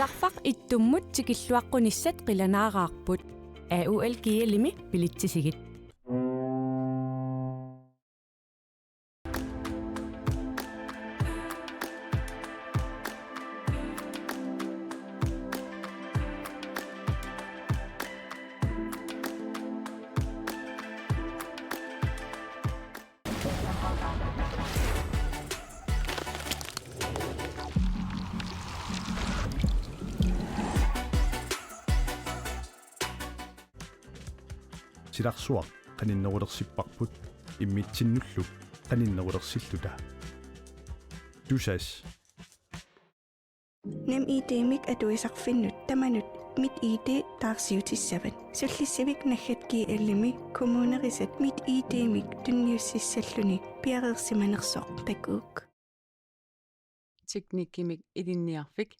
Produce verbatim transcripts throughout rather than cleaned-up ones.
Tarfaq ittummut tikilluaqqunissat qilanaaraarput. A U L G L-imi bilitsisigit. Silarsuaq qaninnerulersipparput immitsinnullu qaninnerulersilluta. Tusass. NemID-mik atuisarfinnut tamanut MitID taarsiutissavat. Sullissivik naggat G L-imi kommunerisat MitID-mik tunniussissalluni piareersimanersoq takuuk. Teknikkimik Ilinniarfik,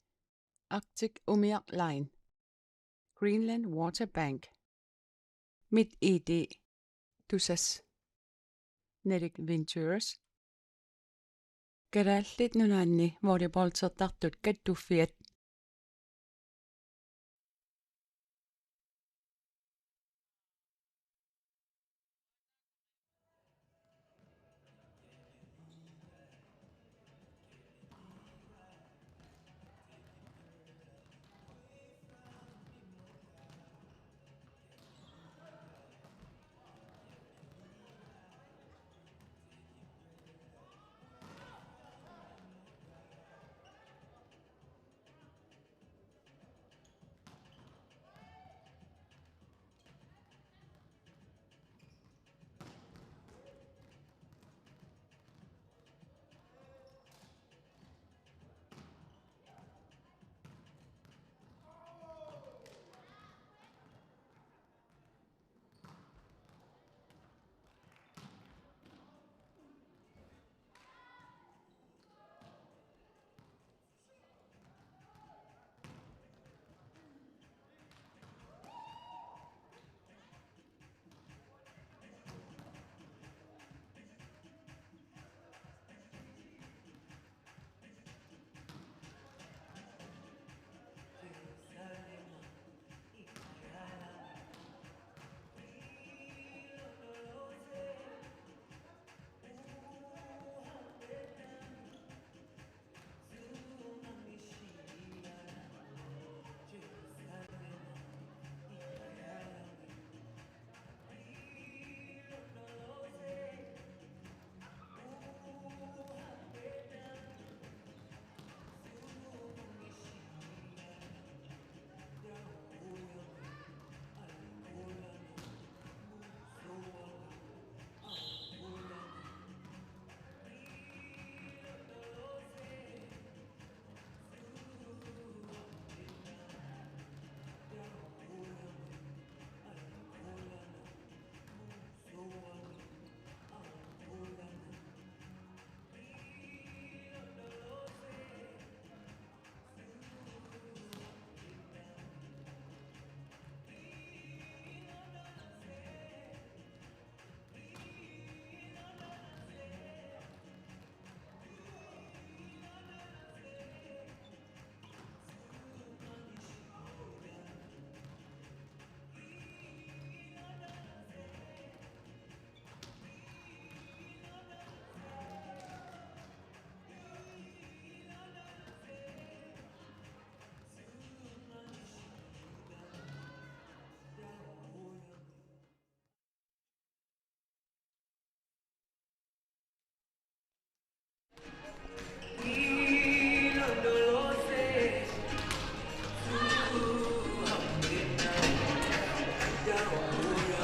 Arctic Umiaq Line, Greenland Water Bank, MitID, Tusass, Nordic Ventures, Kalaallit Nunaanni volleyballtertartut kattuffiat.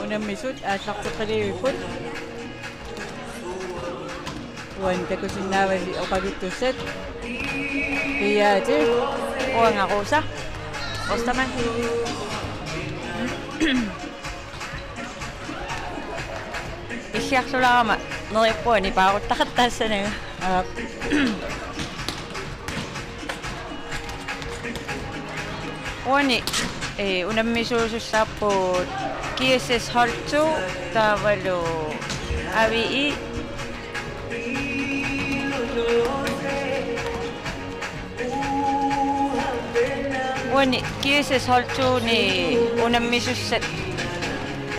Unammisut aallarteqqilivipput. Uani takusinnaavasi oqaluttussat. Piaati. Uanga Rosa. Ostaman. Issiarsularama neriuppunga nipaaruttaqattaassananga. Aap. Uani, eh, unammisuusussaapput G S S hold to, taavalu Avi. Uani G S S hold to-ni unammisussat,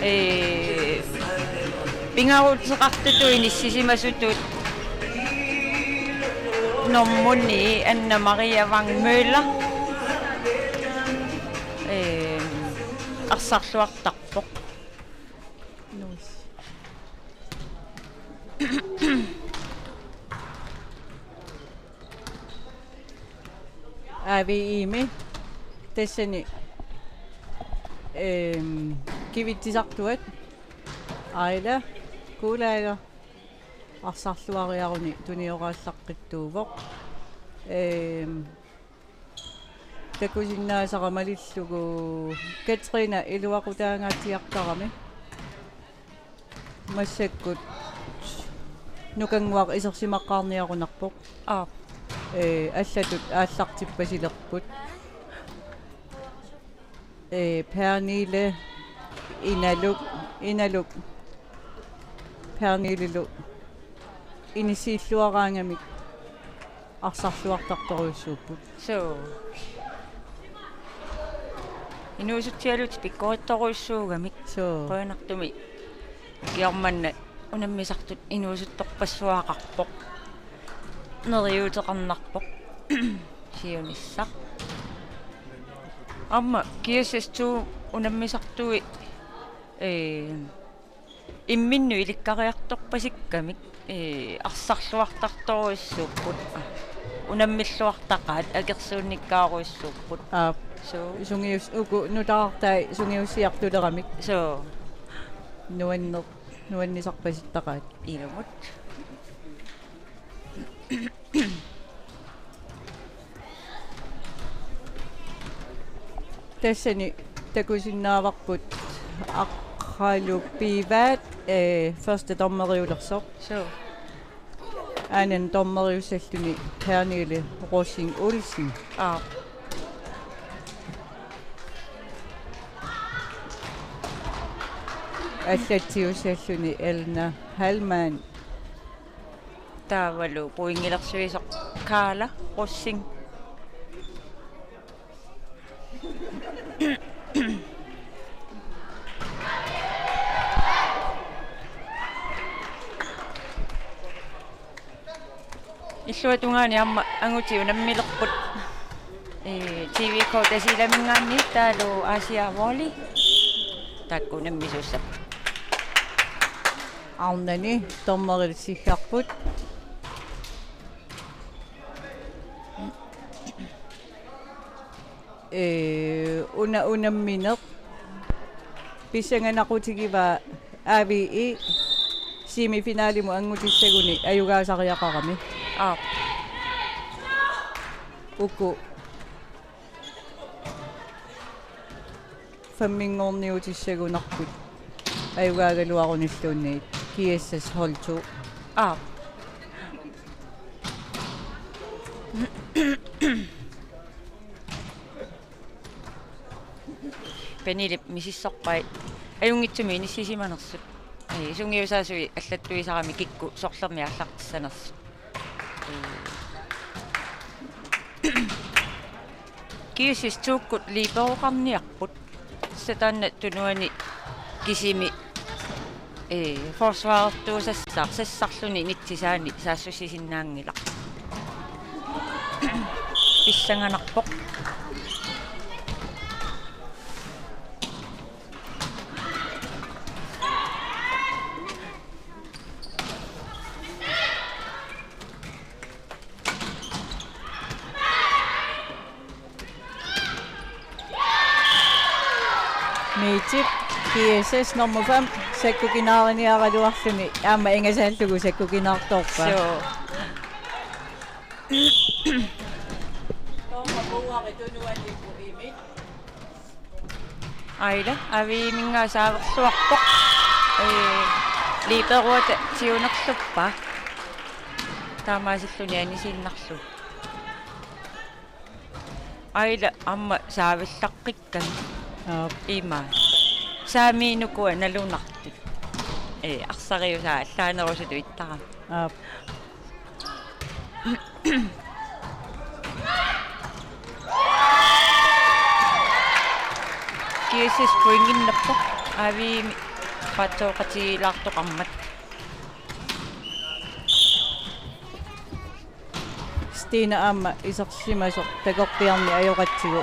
ee, pingaaruteqartutut inissisimasutut nummer ni Anna Maria Wang Møller, ee, arsarluartarpoq. A V I-mi tassani, ehm, kivitsisartuat Aila Kuulaaga arsarluariaruni tunioraallaqqittuuvoq. Ehm, takusinnaasara malillugu Katrina iluaqutaangaatsiartarami. Massakkut Nukannguaq isersimaqqaarniarunarpoq. Aap. Ee, allatut aallartippasilerput. Ee, Pernille Inaluk, Inaluk. Pernillelu inissiilluaraangamik arsarluartartorujussuupput. Suu. Inuusutsialutit pikkorittorujussuugamik. Suu. Qujanartumik. Ukioq manna unammisartut inuusuttorpassuaqarpoq. Neriuuteqarnarpoq. Siunissaq. Aamma G S S to unammisartui, ee, imminnut ilikkariartorpasikkamik, ee, arsarluartartorujussuupput. Unammilluartaqaat akersuunnikkaarujussuupput. Aap. Suu. Sungius-, uku nutaartai sungiussiartuleramik. Suu. Nuanneq-, nuannisarpasittaqaat. Ilumut. Tassani takusinnaavarput Aqqalu Pivaat, ee, første dommeriulersoq. Suu. Anden dommeriussalluni Pernille Rosing Olsen. Aap. Allatsiussalluni Elna Hallmann. Taavalu pointilersuisoq Kaala Rosing. Illuatungaani aamma angutit unammilerput. Ee, T V K Tasiilaminngaanniit taavalu Asia Volley. Taakku unammisussat. Arnani dommerit siggarput. Ee, una unammineq pissanganaqqutigivaa A V I semifinalimut anngutissaguni ajugaasariaqarami. Aap. Uku femminngorniutissagunarput ajugaagaluarunilluunniit G S S hold to. Aap. Pernillep misissorpai ajunngitsumik inissisimanersut. Ee, sungiusaasui allattuisarami kikkut sorlermi aallartissanersut. Ee, G S S to-kkut liberoqarniarput. Tassa taanna tunuani kisimi, ee, forsvarertuusassaq sassarluni nitsisaani saassussisinnaanngilaq. Pissanganarpoq. Miitip G S S nummer fem sakkukinaarniaraluarluni aamma ingasaallugu sakkukinaartorpaa. Suu. Aila, A V I-minngaanniit saaverluarpoq. Ee, liberoata siunerluppaa. Taamaasilluni anisiinnarlugu. Aila aamma saavillaqqikka. Aap. Ima. Saamiinukua nalunartut. Ee, arsariusaa allaanerusutut ittarami. Aap. G S S pointinnarpoq. Aviimi paatsooqatigilaartoqarmat. Stina aamma isersimasoq takorpiarneq ajoratsigu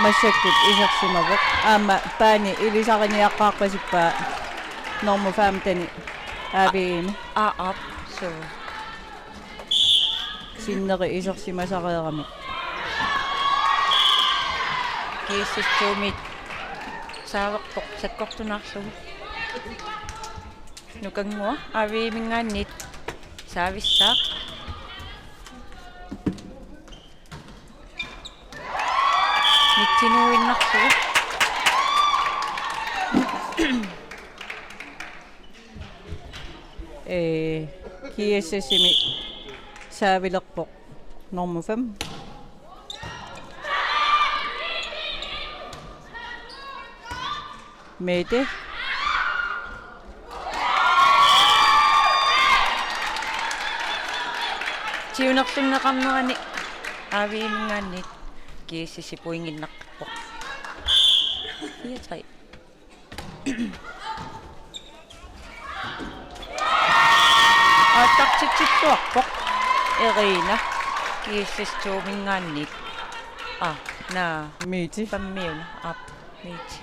massakkut isersimavoq. Aamma paani ilisariniaqqaarpasippaa normu femten Aviimi. Aa, aap, suu. Sinneri isersimasareerami. G S S-imi saaverpoq sakkortunaarlugu. Nukannguaq Aviiminngaanniit saavissaaq. Nitsinuinnarlugu. Ee, G S S-imi saavilerpoq nummer fem. Mette. Tiunerlunneqarnerani Aviiminngaanniit G S S-i pointinnarpoq. Fire tre. Aallartitsilluarpoq Erina G S S-imi minngaanniit. Aa, naa. Mette. Femmiuna. Aap, Mette.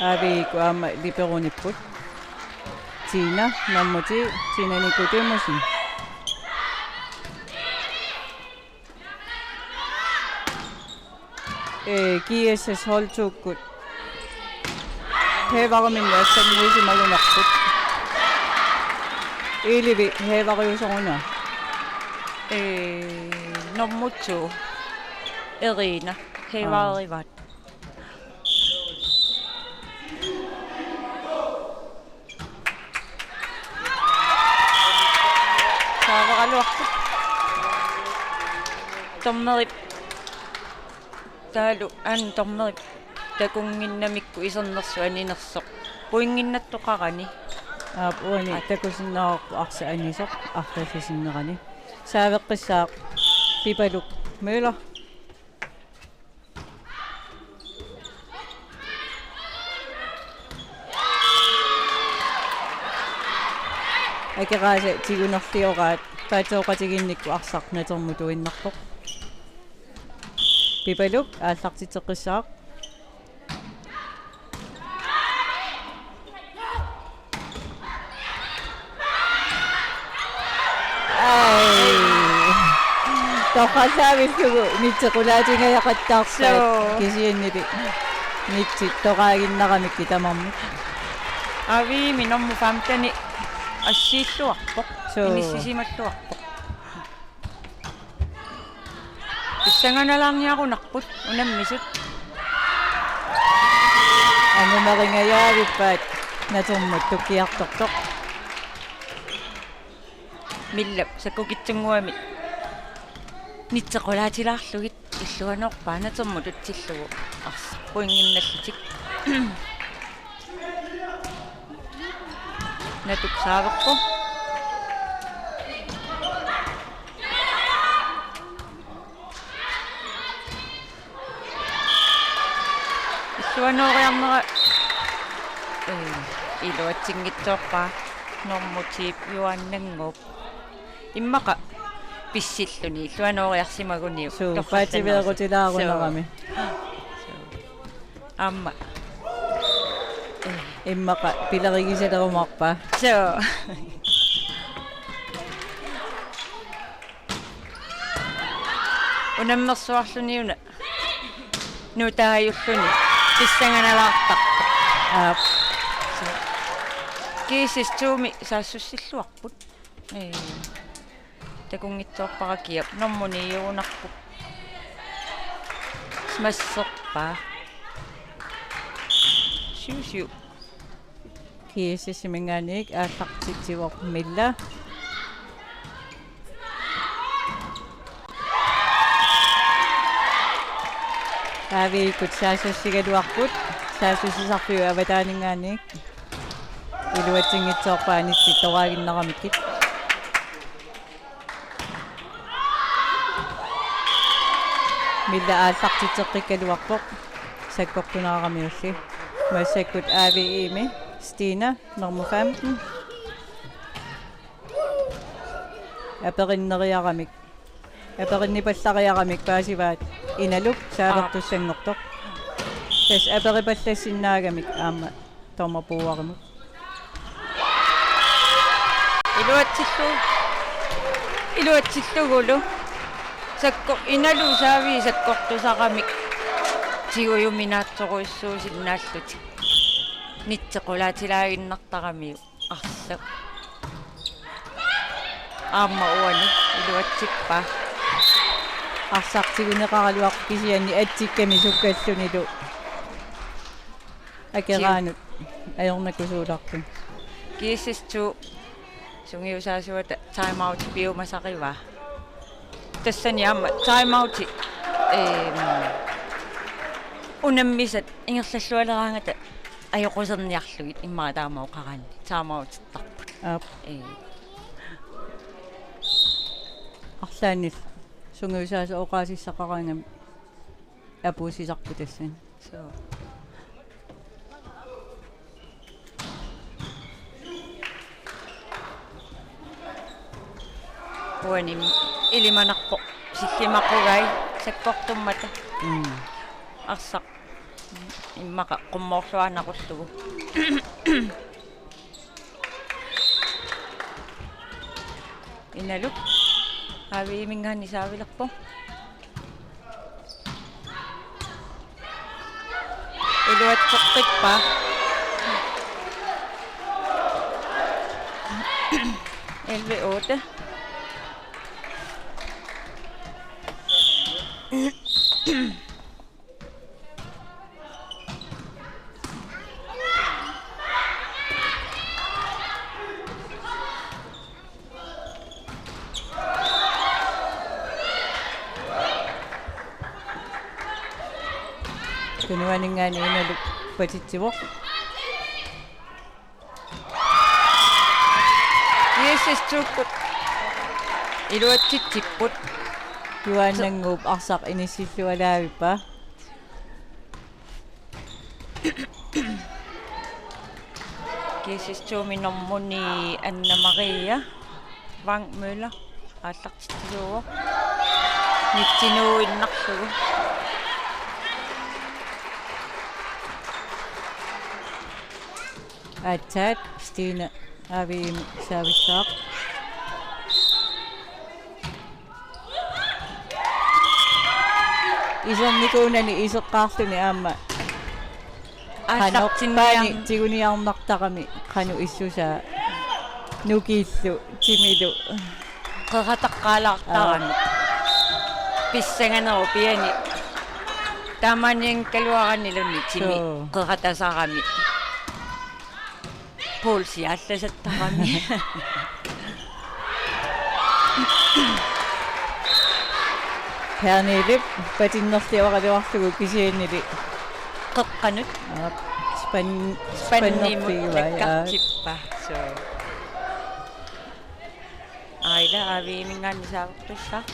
Aviikkut aamma liberonipput. Tina, nummer ti, Tina Nikodemussen. Ee, G S S holdtukkut. Hækkerup minnerpaasarsimagunarput. Ilivi hækkerusoq una. Ee, nummer to. Erina. Hækkeruvaat. Saavaraluarpoq. Dommerip. Taavalu aamma dommerip takunnginnamikku isernersoq aninersoq. Pointinnattoqarani. Aap, uani. Aap. Takusinnaavarput arsaq anisoq arriillisinnerani. Saaveqqissaaq Pipaluk Møller. Akeqaasa tigunerlioraat paatsooqatigiinnikkut arsaq natermutuinnarpoq. Pipaluk aallartitseqqissaaq. Ai. Toqqallavillugu nitsequlaatingajaqattaarpaat. Suu. Kisiannili nitsit toqaaginnaramikkit tamarmik. Aviimi nummer femten assiilluarpoq. Suu. Inissisimalluarpoq. Pissanganalaarniarunarput unammisut. Angumeringajaavippaat natermut tukkiartortoq. Millap sakkukitsunnguamik nitsequlaatilaarlugit illuanoorpaa natermut tutsillugu arsaq pointinnallutik. Natuk saaverpoq. Illuanooriarnera, ee, iluatsinngitsoorpaa normu ti Juaannannguup. Immaqa pissilluni illuanooriarsimaguniuk. Suu, toqqallanersoq. Paativeerutilaarunerami. Suu. Aamma. Immaqa pilerigisalerumaarpaa. Suu. Unammersuarluni una. Nutaajulluni. Pissanganalaartarpoq. Aap. G S S-imi saassussilluarput. Ee. Takunngitsoorpara kiap. Normu niugunarpoq. Smasserpaa. Siu, siu. G S S-iminngaanniit aallartitsivoq Milla. Aviikkut saassussigaluarput, saassussisarfiup avataaninngaanniit iluatsinngitsoorpaa nitsit toqaaginnaramikkit. Mille aallartitseqqikkaluarpoq sakkortuneraramiulli. Massakkut A V M-i Stina, nummer femten. Aperinneriaramik. Aperinnipallariaramik paasivaat Inaluk saavertussanngortoq. Tassa aperipallassinnaagami aamma dommerpuuarimut. Iluatsillu-, iluatsillugulu. Sakko-, Inaluk saavii sakkortusaramik tigujuminaatsorujussuusinnaallutik. Nitseq qulaatilaaginnartaramiuk. Arsaq. Aamma uani iluatsippaa. Arsaq tiguneqaraluarpoq kisianni atsikkami sukkallunilu akeraanut ajornakusuularput. G S S to sungiusaasuata timeout piumasarivaa. Tassani aamma timeouti, ehm, unammisat ingerlallualeraangata ajoquserniarlugit immaqa taama oqaraanni timeoutittarput. Aap. Ee. Arlaannik sungiusaasoq oqaasissaqaraangami apuussisarput tassani. Suu. Uani ilimanarpoq sillimaqugai sakkortummata. Mm. Arsaq immaqa qummoorluaannarullugu. Inaluk. A V M-inngaanniit saavilerpoq. Iluatseqqippaa. Elleve otte. Tunuaninngaanniit Inaluk patitsivoq. G S S to-kkut iluatsitsipput. Juaannannguup arsaq inissillualaavippaa. G S S to-mi nummer ni Anna Maria Wang Møller aallartittuuvoq. Nitsinuuinnarlugu. Aatsaat Stine A V M-i saavissaaq. Isernikuunani iseqqaarluni aamma. Aallartinniar- Qanoq paani tiguniarnartarami qanoq issusaa nukiillu timilu. Qerataqqaalaartarami. Aa. Pissanganerup piani. Taamaannianngikkaluaraniluunniit timi. Suu. Qeratasarami. Pulsi aallasattarami. Pernille patinnerliuaraluarlugu kisiannili. Qeqqanut. Aap, span-, spannimut spannerpiuai, aa. Nakkartippa. Suu. Aila A V M-inngaanniit saavertussaq.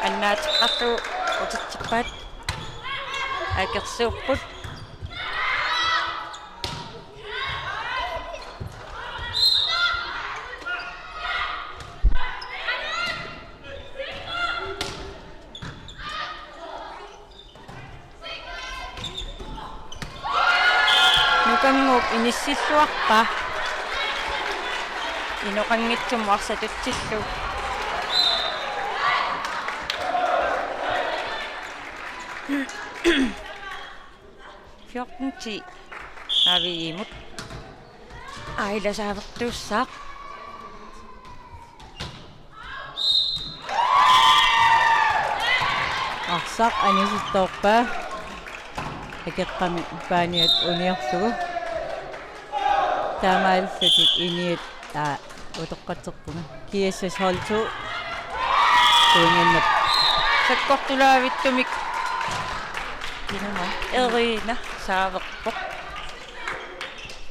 Annaateqqarlugu utitsippaat. Akersuupput. Nukannguup inissilluarpaa. Inoqanngitsumut arsaq tutsillugu. Fjorten ti. A V M-imut. Aila saavertussaq. Arsaq anisittoorpaa. Akeqqami paaniat uniorlugu. Taamaallutik iniat, aa, utoqqatserpunga. G S S hold to. Tuinginnap sakkortulaavittumik Erina saaverpoq.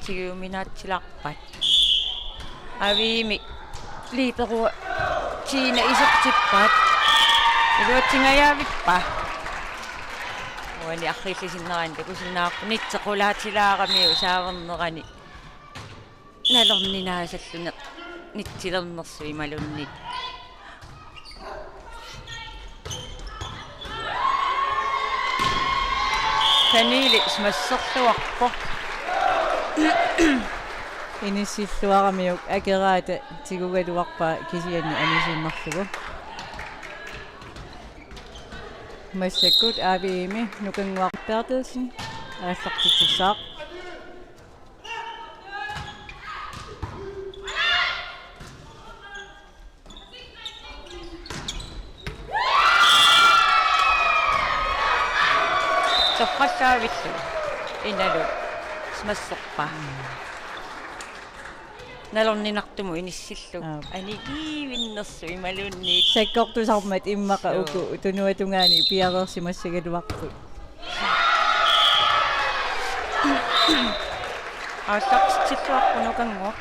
Tiguminaatsilaarpaat. Aviimi liiperua Tiina isertippaat. Iluatsingajaavippa? Uani arriillisinnerani takusinnaavarput nitsequlaatilaaramiuk saavernerani nalorninaasalluni nitsilernersoq imaluunniit. Daniili smasserluarpoq. Inissilluaramiuk Akeraata tigugaluarpaa kisianni anisiinnarlugu. Massakkut Aviimi Nukannguaq Berthelsen aallartitsissaaq. Torrallaavillu Inalu smasserpaa. Nalorninartumut inissillugu. Aap. Anikiivinnersoq imaluunniit. Sakkortusarmat immaqa. Suu. Uku tunuatungaani piareersimassagaluarput. Aallartitsilluarpoq Nukannguaq.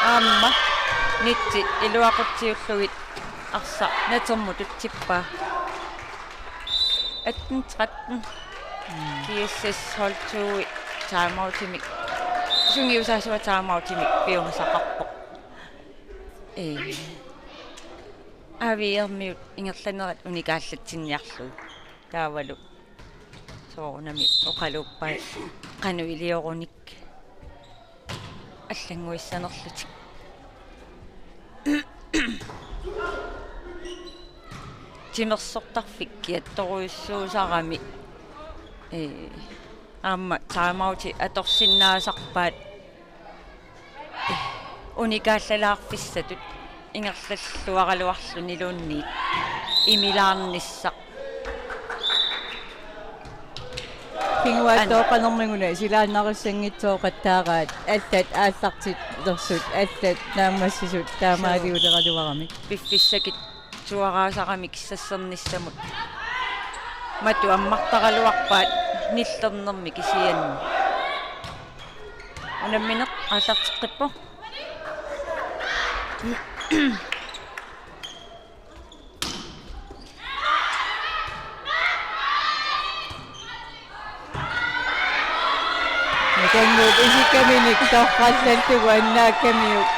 Aamma nitsit iluaqutsiullugit arsaq natermut tutsippaa. Atten tretten. Mm. G S S hold to-i timeoutimik. Sungiusaasua timeoutimik piumasaqarpoq. Ee. Aviimi ingerlanerat unikaallatsinniarlugu. Taavalu soorunami oqaluuppai qanoq iliorunik allannguissanerlutik. Timersortarfik kiattorujussuusarami. Ee, aamma timeouti atorsinnaasarpaat. Unikaallalaarfissatut ingerlalluaraluarluniluunniit imilaarnissaq. Kinguaattooqanermiguna silaannarissanngitsooqattaaraat allat aallartitlersut allat naammassisut taamaaliuleraluaramik. Piffissakit suaraasaramik sassarnissamut. Matu ammartaraluarpaat nillernermi kisianni. Unammineq aallarteqqippoq. Nukannguup isikkaminik torrallallugu annaakkamiuk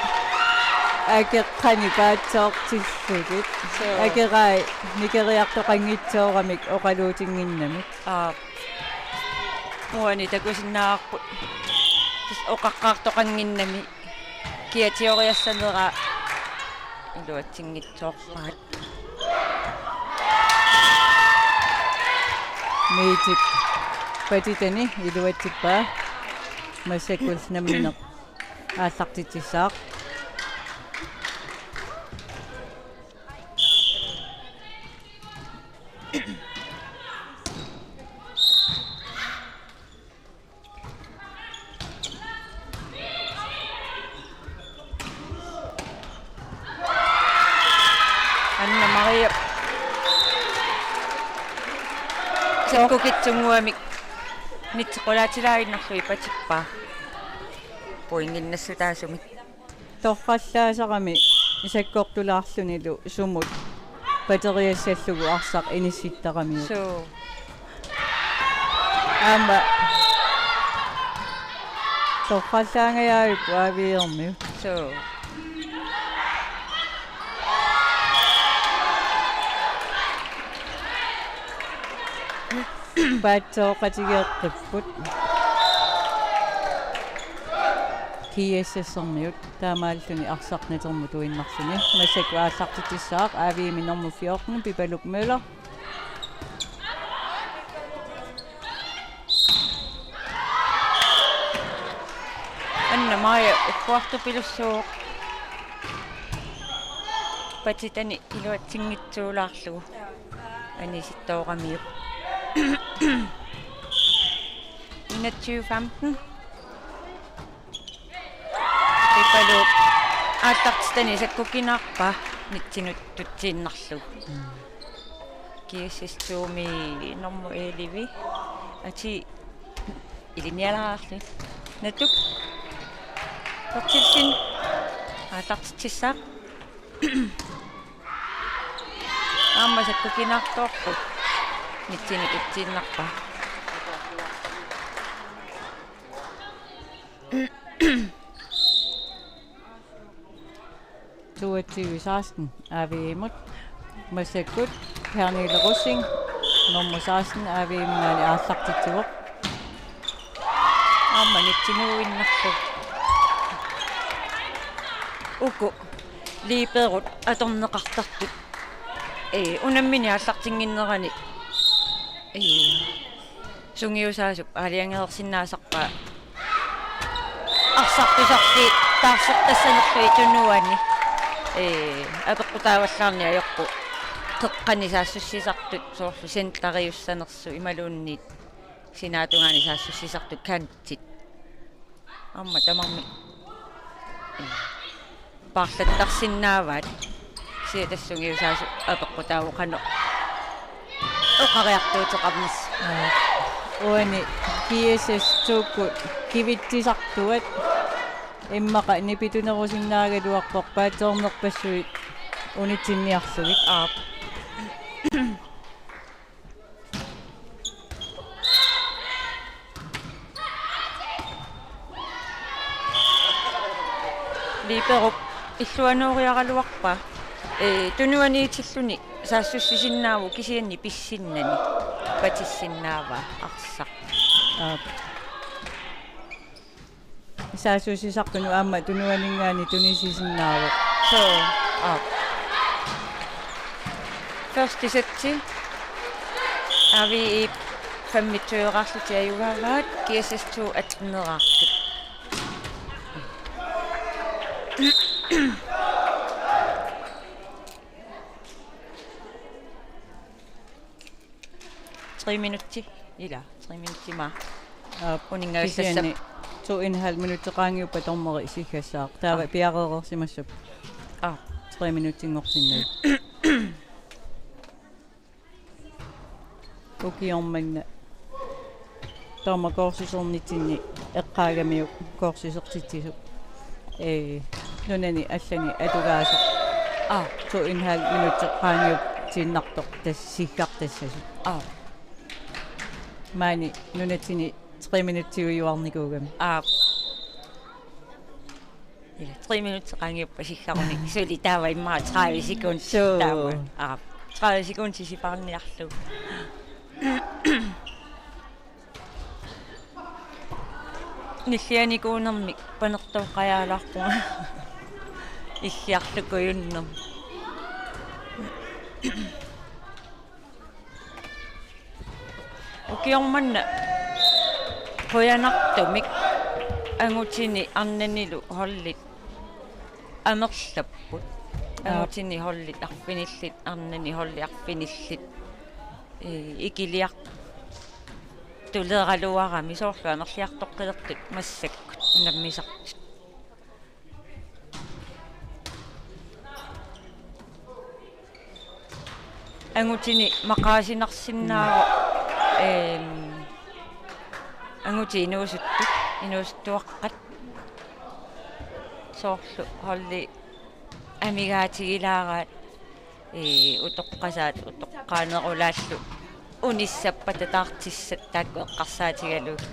akeqqani paatsoortillugit. Suu. Akerai nikeriartoqanngitsooramik oqaluutinnginnamik. Aap. Uani takusinnaavarput. Tassa oqaqqaartoqannginnami. Kiatioriassaneraa iluatsinngitsoorpaat. Miitip patitani iluatsippaa. Massakkut nammineq aallartitsissaaq. Anna Maria. Sakkukitsunnguamik nitsequlaatilaaginnarlugit patippaa. Pointinnassutaasumik. Torrallaasarami sakkortulaarlunilu sumut pateriassallugu arsaq inissittaramiuk. Suu. Aamma torrallaangajaavippoq Aviiormiut. Suu. Paatsooqatigeeqqipput. G S S-ermiut taamaalluni arsaq natermut tuinnarluni. Massakkut aallartitsissaaq Aviimi normu fjorten, Pipaluk Møller. Anna Maja ukkuartupilussuuvoq. Patitani iluatsinngitsuulaarlugu. Anisittooramiuk. tyve femten. Ippalu aallartitani sakkukinaarpaa nitsinut tutsiinnarlugu. G S S to-mi nummer elleve. Ati ilinnialaarli. Natuk. Berthelsen. Aallartitsissaaq. Aamma sakkukinaartoorpoq. Nitsinut tutsiinnarpaa. Toogtyve seksten A V M-ut. Massakkut Pernille Rosing, nummer seksten, A V M-imaani aallartitsivoq. Aamma nitsinuinnarlugu. Uku liberot atorneqartartut. Ee, unammineq aallartinnginnerani. Ee, sungiusaasup aalajangereersinnaasarpaa. Arsartussarsi taarsertassanerlugit tunuani. Ee, apeqqutaavallaarneq ajorpoq. Qeqqani saassussisartut soorlu centeriussanersut imaluunniit sinaatungaani saassussisartut kantit. Aamma tamarmik. Ee, paarlattarsinnaavaat. Kisianni tassa sungiusaasup apeqqutaavoq qanoq oqariartuuteqarnersoq. Aa, uani G S S to-kkut kivitsisartuat immaqa nipitunerusinnaagaluarpoq paatsoornerpassuit unitsinniarlugit. Aap. Liberop illuanooriaraluarpaa. Ee, tunuaniitilluni saassussisinnaavoq kisianni pissinnani. Patissinnaavaa arsaq. Aap. Saassussisartunut aamma tunuaninngaanniit tunisisinnaavoq. Soo, aap. Første sætti. A V E femogtyve-raarlutik ajugaavaat, G S S to atten-eraartut. Tre minutter. Ila, tre minutter maa. Aap, uninngavissassap. Kisianni to en halv minutti qaangiuppat dommeri siggassaaq. Taava Aap. Piareersimassappat. Aap. Tre minuttinngortinnagu. Ukioq manna taama kursusernitsinnit eqqaagamiuk kursusertitsisoq. Ee, nunani allani atugaasoq. Aa, to en halv minutti qaangiutiinnartoq tassa siggartassasut. Aa. Maani nunatsinni tre minutsiujuarnikuugami. Aa. Ila, tre minutter qaangiuppat siggarunik. Suli taava immaqa tredive sekund. Suu. Taama. Aa, tredive sekund sipaarniarlugu. Nillianikuunermik panertoqqajaalaarpunga. Iggiarlukujunnermik. Ukioq manna qujanartumik angutini arnanilu holdit amerlapput. Aap. Angutini holdit arfinillit, arnani holdit arfinillit. Ee, ikiliartuleraluarami soorlu amerliartoqqilertut massakkut unammisartut. Angutini maqaasinarsinnaavoq, eem, angutit inuusuttut, inuusuttuaqqat. Soorlu holdi amigaatigilaarat, ee, utoqqasaat utoqqaanerulaallu unissappat ataartissat taakku eqqarsaatigalugit.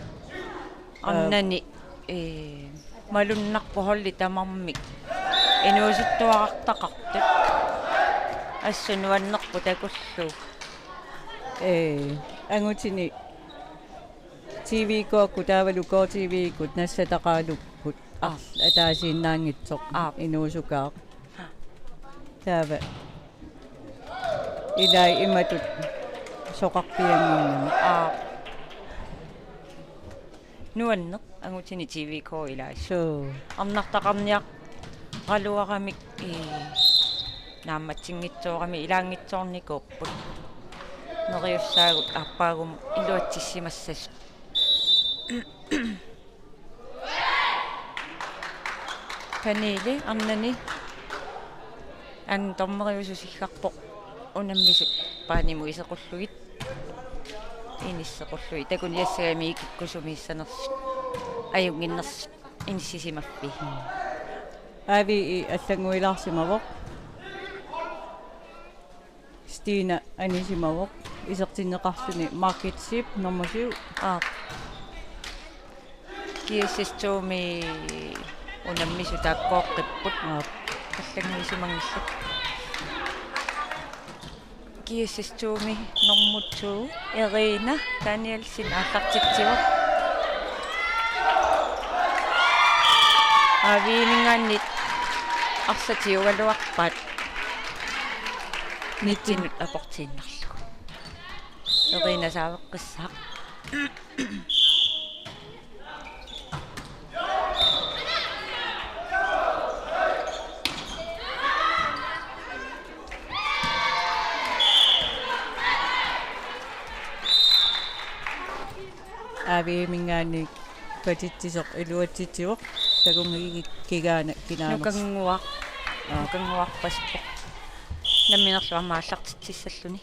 Aa. Arnani, ee, malunnarpoq holdi tamarmik inuusuttuarartaqartut. Assut nuannerpoq takullugu. Ee, angutini T V K-kkut taavalu K T V-kkut nassataqaalukkut. Aa. Ataasiinnaanngitsoq. Aa. Inuusukaaq. Taava. Ilai imatut soqarpiannginnami. Aa. Nuanneq angutini T V K ilai. Suu. Arnartaqarniaraluaramik, ee, naammatsinngitsoorami ilaanngitsoornikuupput. Neriussaagut aappaagumut iluatsissimassasut. Pernille arnani an dommeriususiggarpoq unammisut paanimut isequllugit, inissequllugit, takuniassagami ikikkusumiissanersut ajunnginnersut inissisimaffiit. A V I allannguilaarsimavoq. Stina anisimavoq. Isertinneqarluni Margit Sip, nummer syv. Aap. G S S to-mi unammisut taakkooqqipput. Aap. Allannguisimanngillat. G S S to-mi nummer to, Irina Danielsen aallartitsivoq. A V I-minngaanniit arsaq tiugaluarpaat. Nitsinut aportiinnarlugu. Irina saaveqqissaaq. A V I-minngaanniit patitsisoq iluatsitsivoq, takunngikkikkaanni kinaaners. Nukannguaq. Aa. Nukannguarpasippoq. Namminerlu aamma aallartitsissalluni.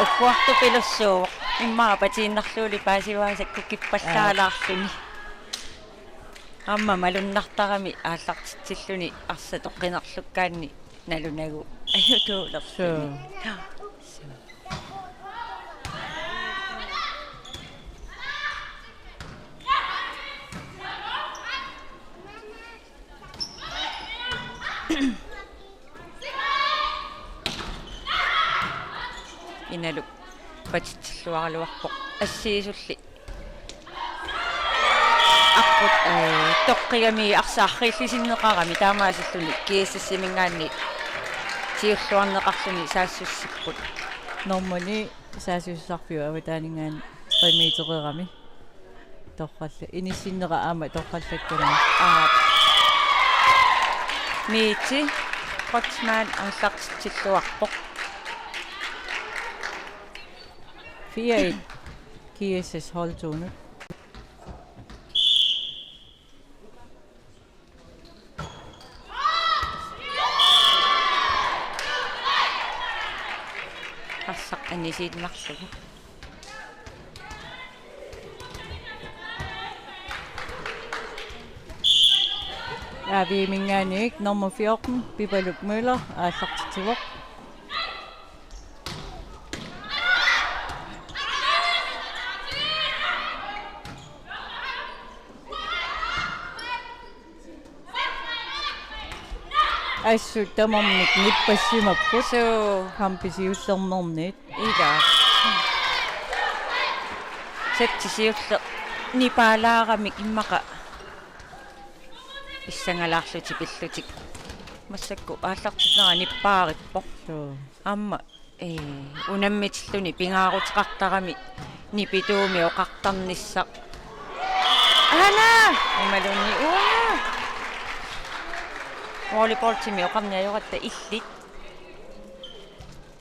Ukkuartupilussuuvoq. Immaqa patiinnarlugulu paasivaa sakkukkippallaalaarluni. Aamma malunnartarami aallartitsilluni arsaq toqqinerlukkaanni nalunagu ajutuulerluni. Suu. Suu. Inaluk patitsilluaraluarpoq assigisulli. Aqqut, ee, toqqigami arsaq arriillisinneqarami taamaasilluni G S S-iminngaanniit siulluarneqarluni saassussipput. Normani saassussisarfiup avataaninngaanniit tre metererami. Torralla-, inissinnera aamma torrallakkanani. Aap. Miti Kreutzmann aallartitsilluarpoq. Fire et G S S holdtunut. Arsaq anisiinnarlugu. A V I-minngaanniit nummer fjorten, Pipaluk Møller, aallartitsivoq. Assut tamarmik nippassimapput. Suu. Kampi siullernerniit. Ila. Sætti siulleq nipaalaaramik immaqa pissangalaarlutik pillutik. Massakkut aallartinnera nippaarippoq. Suu. Aamma, ee, unammitilluni pingaaruteqartarami nipituumik oqartarnissaq. Aana! Imaluunniit uanga. Volleyballtimik oqarniajoratta illit.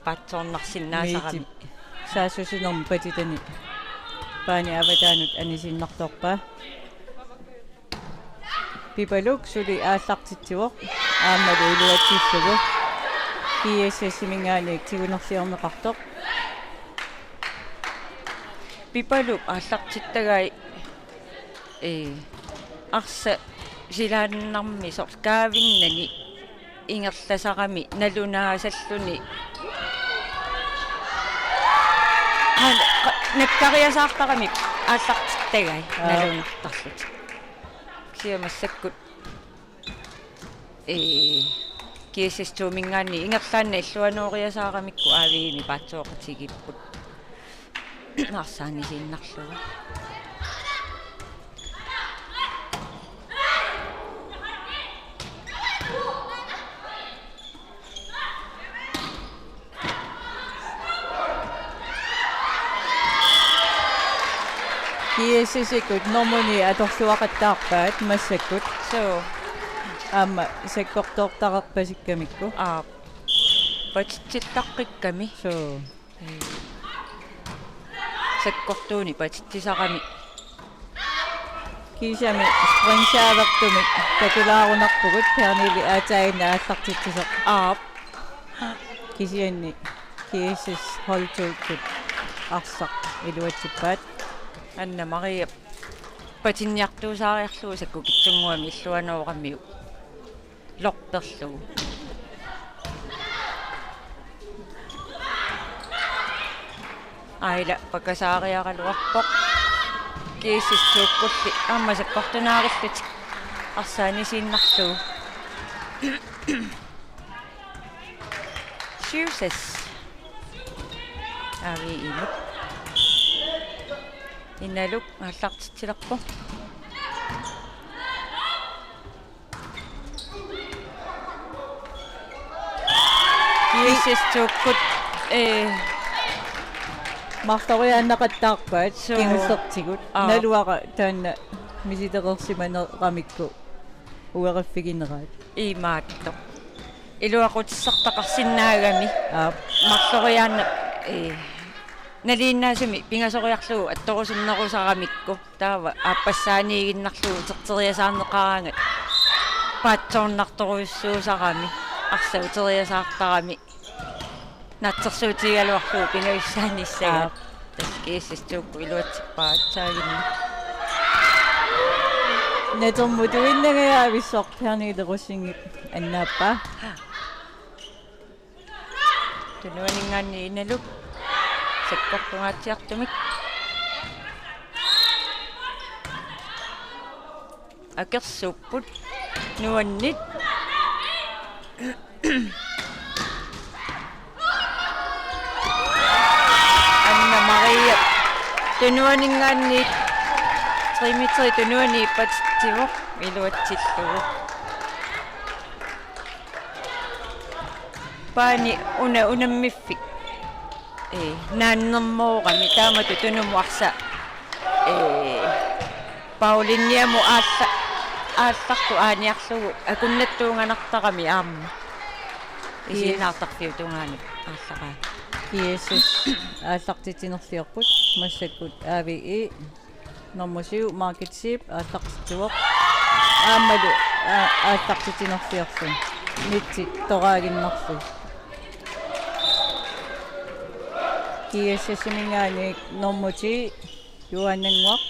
Paatsoornarsinnaasarami. Miiti saassussinermi patitani paani avataanut anisiinnartorpaa. Pipaluk suli aallartitsivoq aammalu iluatsillugu. G S S-iminngaanniit tigunerliorneqartoq. Pipaluk aallartittagai, ee, arsaq silaannarmi soorlu kaavinnani ingerlasarami nalunaasalluni. Qa-, qa-, nakkariasaartarami aallartittagai. Aa. Nalunartarlutik. Kisianni massakkut, ee, G S S to-minngaanniit ingerlaannaq illuanooriasaaramikku A V I-mi paatsooqatigiipput. Arsaq anisiinnarlugu. G S S-ikkut nummer ni atorluaqattaarpaat massakkut. Suu. Aamma sakkortoortarerpasikkamikku. Aap. Patitsittaqqikkami. Suu. Ee. Sakkortuunik patitsisarami. Kiisami sprintsaavertumik takulaarunarpugut, Pernille aatsaannguaq aallartitsisoq. Aap. Kisianni G S S hold to-kkut arsaq iluatsippaat. Anna Maria patinniartuusaariarlugu Sakkukitsunnguami illuanooramiuk. Lorperlugu. Aila pakasaariaraluarpoq. G S S to-kkulli aamma sakkortunaarillutik arsaq anisiinnarlugu. Syv seks. Aviimut. Inaluk aallartitsilerpoq. G S S to-kkut, eh, marloriaannaqattaarpaat. Suu. Kingullertigut. Aa. Naluara taanna misilereersimaneramikku ueriffigineraat. Imaattoq. Iluaqutissartaqarsinnaagami. Aap. Marloriaanna, eh, nalinginnaasumik pingasoriarlugu attorusunnerusaramikku. Taava aappassaaniiginnarlugu uterteriasaarneqaraangat paatsoornartorujussuusarami, arsaq uteriasaartarami, naatsorsuutigigaluarlugu pingajussaanissagaa. Aap. Tassa G S S to-kkut iluatsippaat aatsaannguaq. Natermut tuinnangajaavissoq Pernille Rosingip annaappaa. Tunuaninngaanniit Inaluk sakkortungaatsiartumik. Akersuupput nuanneq. Anna Maria tunuaninngaanniit, Dimitri tunuaniippat tivoq iluatsillugu. Paani una unammiffik, eh, naannermoorami taamatut tunumut arsaq, eh, Paulinniamut aalla-, aallartut aaniarlugu akunnattuunganartarami aamma. Yes. Isiginnaartarfiup tungaanut aallaqaaq. G S S aallartitsinerliorput massakkut A V E. Nummer syv, Margit Zeeb, aallartitsivoq. Aammalu, aa, aallartitsinerliorluni. Nitsit toraaginnarlugit. G S S-iminngaanniit nummer ti, Johanne Ngwak.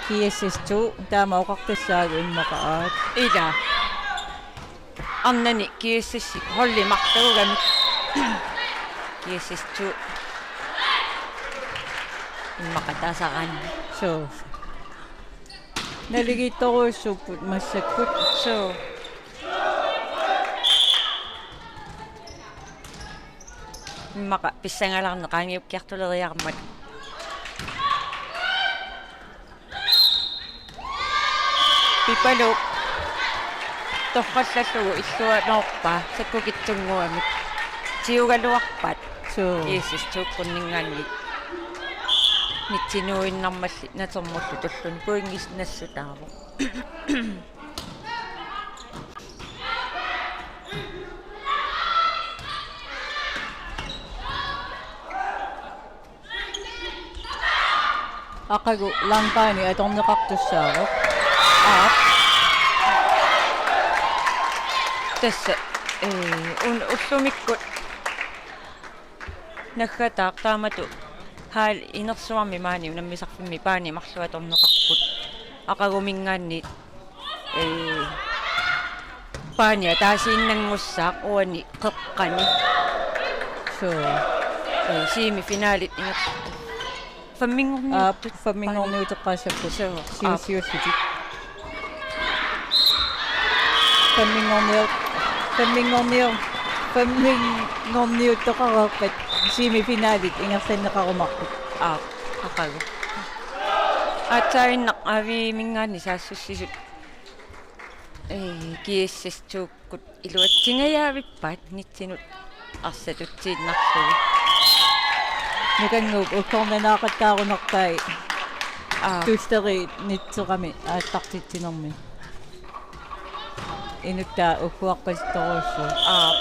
G S S to, taama oqartassaagut immaqa aat. Ila. Arnani G S S holdi marluugamik. G S S to. Immaqa taasaraanni. Suu. Naligiittorujussuupput massakkut. Suu. Immaqa pissangalarneq qaangiukkiartuleriarmat. Pipaluk torrallallugu illuanoorpaa Sakkukitsunnguamik. Tiugaluarpaat. Suu. G S S to-kkunninngaanniit. Nitsinuinnarmalli natermullu tulluni pointit nassutaavoq. Aqagu langbaani atorneqartussaavoq. Aap. Tassa, eh, un-, ullumikkut naggataaq taamatut hal inersuarmi maani unammisarfimmi paani marluk atorneqarput. Aqaguminngaanniit, ee, paani ataasiinnanngussaaq uani qeqqani. Suu. Ee, semifinalit inger-, femminngorniuttut. Aap, femminngorniuteqqaassapput. Suu, aap. Siusiullutik. Femminngorniu-, femminngorniu-, femminngorniuttoqareerpat semifinalit ingerlanneqarumaarput. Aap, aqagu. Aatsaaginnaq A V E-minngaanniit saassussisut, ee, G S S to-kkut iluatsingajaavippaat nitsinut arsaq tutsiinnarlugu. Nukannguup uggornanaaqattaarunarpai. Aap. Tullerit nitseqami aallartitsinermi. Inuttaa ugguarpasittorujussuuvoq. Aap.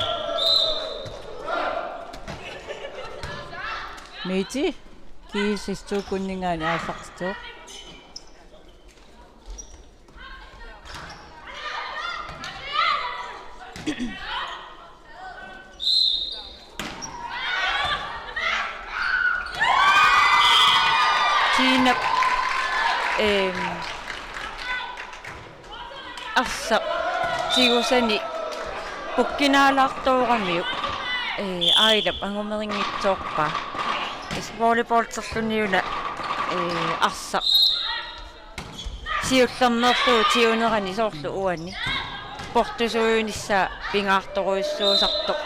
Miti, G S S to-kkunninngaanniit aallartitsivoq. Tiinap, ehm, arsaq tigusani pukkinaalaartooramiuk, ee, Ailap anguminngitsoorpaa. Tassa volleyballerluni una, ee, arsaq siullermeerlugu tigunerani soorlu uani portusuunissaa pingaartorujussuusartoq,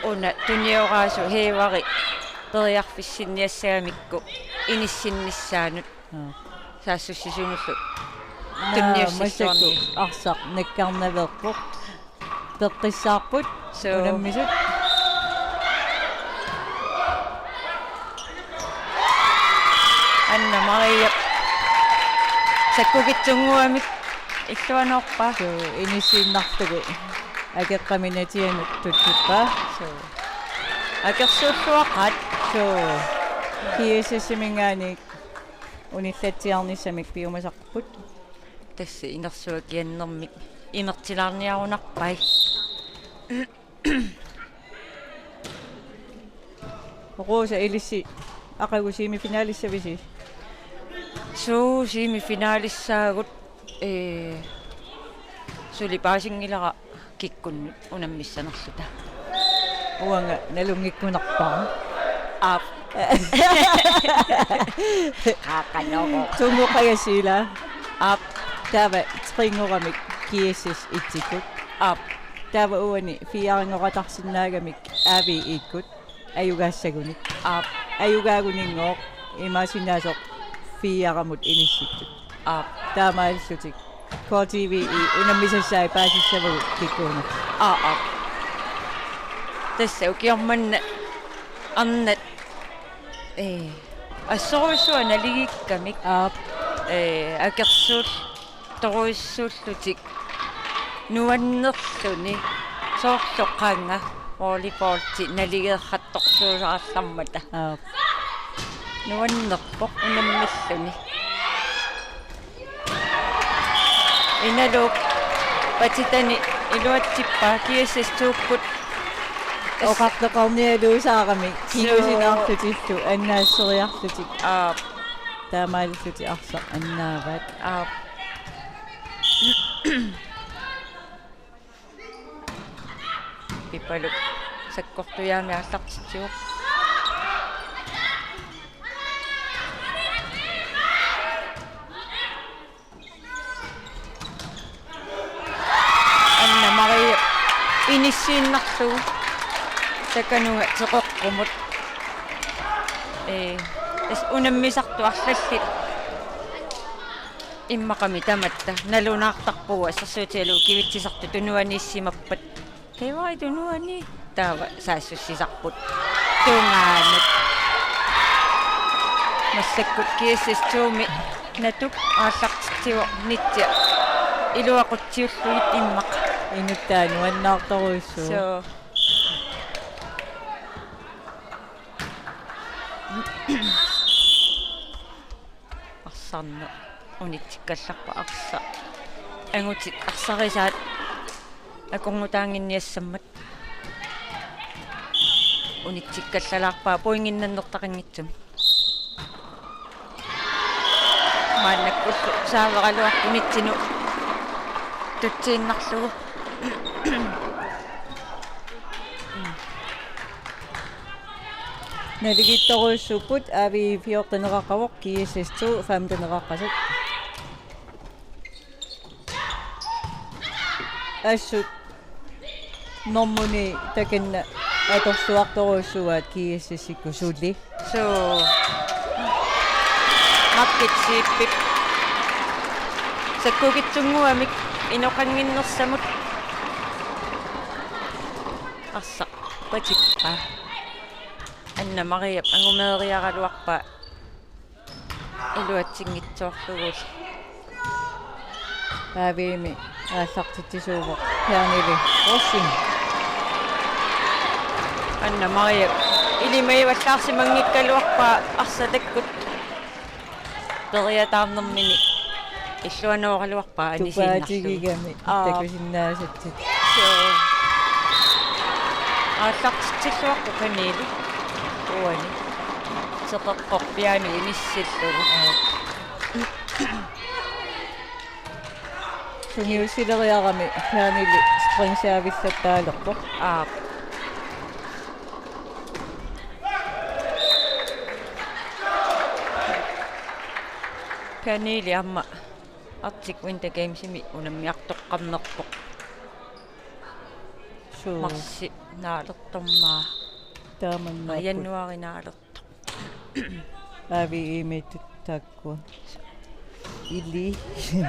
una tunioraasu Heevari periarfissinniassagamikku inissinnissaanut. Aa. Saassussisunullu. Naa, tunniussissuarni. Massakkut arsaq nakkarnaveerpoq. Peqqissaarput. Suu. Unammisut. Anna Maria. Sakkukitsunnguamik illuanoorpaa. Suu, inissiinnarlugu. Akeqqami natianut tuttuppaa. Suu. Akersuulluaqaat. Suu. G S S-iminngaanniit unillatsiarnissamik piumasarput. Tassa inersuaq kiannermik imertilaarniarunarpai. Rosa, ilissi aqagu semifinalissavisi? Suu, semifinalissaagut, ee, suli paasinngilara kikkunnut unammissanerluta. Uanga nalunngikkunarpara. Aap. Qaaqanooq. Tungoqagassi ila. Aap. Taava tringoramik G S S et-ikkut. Aap. Taava uani fireanngorartarsinnaagamik A V E-kkut. Ajugaassagunik. Aap. Ajugaaguninnguuq imaassinnaasoq fireamut inissittut. Aap. Taamaalillutik K T V-i unammisassai paasissavagut kikkuunersut. Aap, aap. Tassa ukioq manna arnat, ee, assorujussuaq naligiikkamik. Aap. Ee, akersuul- torujussuullutik nuannerluni soorlu qanga volleyballi naligeerrattorsuusarallarmata. Aap. Nuannerpoq unammilluni. Inaluuk patitani iluatsippaa G S S to-kkut. Oqartoqarnialuusaarami. Suu. Kingusinaarlutillu annaasseriarlutik. Aap. Taamaalillutik arsaq annaavaat. Aap. Pipaluk sakkortujaamik aallartitsivoq. Anna Maria inissiinnarlugu takanunga teqeqqumut. Ee, tassa unammisartut arlallit immaqami tamatta nalunaartarpugut, assersuutigalugu kivitsisartut tunuaniissimappat. Taava tunuani. Taava saassussisarput tungaanut. Massakkut G S S to-mi Natuk aallartitsivoq, Nitsia iluaqutsiullugit immaqa. Inuttaa nuannaartorujussuuvoq. Suu. Arsarneq unitsikkallarpaa, arsaq. Angutit arsarisaat akornutaannginniassammat. Unitsikkallarpaa pointinnannertaqanngitsumik. Maannakkullu saavaraluarpoq Nitsinut tutsiinnarlugu. Naligiittorujussuupput, A V E fjorteneqaqqavoq, G S S to femteneqaqqasut. Assut normuni takanna atorluartorujussuuaat G S S-ikkut suli. Suu. Makkit Siipip sakkukitsunnguamik inoqannginnersamut. Arsaq patippaa. Anna Mariap angumeeriaraluarpaa iluatsinngitsoorlugulu. A V E-mi aallartitsisuuvoq Pernille Rosing. Anna Mariap Ilimagivallaarsimanngikkaluarpaa arsaq takkut. Periataarnermini illuanooraluarpaa anisiinnarlugu. Tupaatigigami. Aa. Takusinnaasatit. Suu. Aallartitsilluarpoq Pernille. Uani. Seqeqqorpiaani inissillugu. Aa. Sungiussileriarami Pernille springservicettaalerpoq. Aap. Pernille aamma Arctic Winter Gamesimi unammiartoqqammerpoq. Suu. Marsip naalertormat. Taamanna. Januaarip naalertormat. Aavi imiittut taakku. Ili.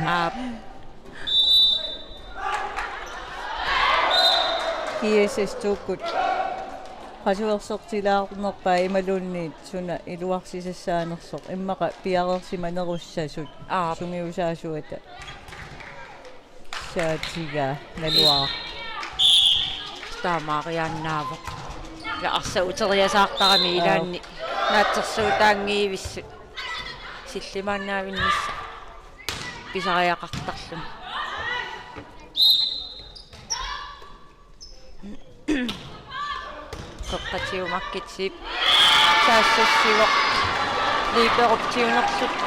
Aap. G S S to-kkut. Qasuersortilaarnerpaat imaluunniit suna iluarsisassaanersoq. Immaqa piareersimanerussasut. Aap. Sungiusaasuata. Saatiga naluara. Taamaariaannaavoq. Ja arsaq uteriasaartarami. Aap. Ilaanni naatsorsuutaanngivissut. Sillimaannaavinnissaq. Pisariaqartarluni. Qeqqatigut Makkitsip saassussivoq. Liberop tigunerlup-,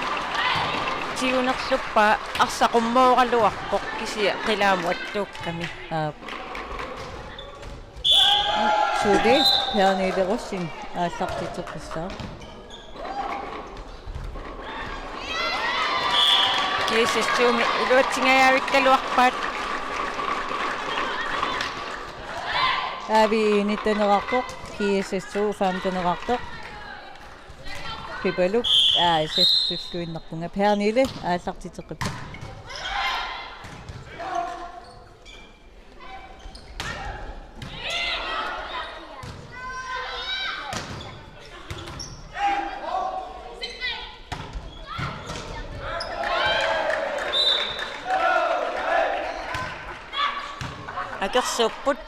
tigunerluppaa arsaq qummooraluarpoq kisianni qilaamut attuukkami. Aap. Suli Pernille Rosing aallartitseqqissaaq. G S S to-mi iluatsingajavikkaluarpaat. Aavi nitteneqarpoq, G S S to femteneqarpoq. Pipaluk, aa, sassulluinnarpunga. Pernille aallartitseqqippoq. Akersuupput.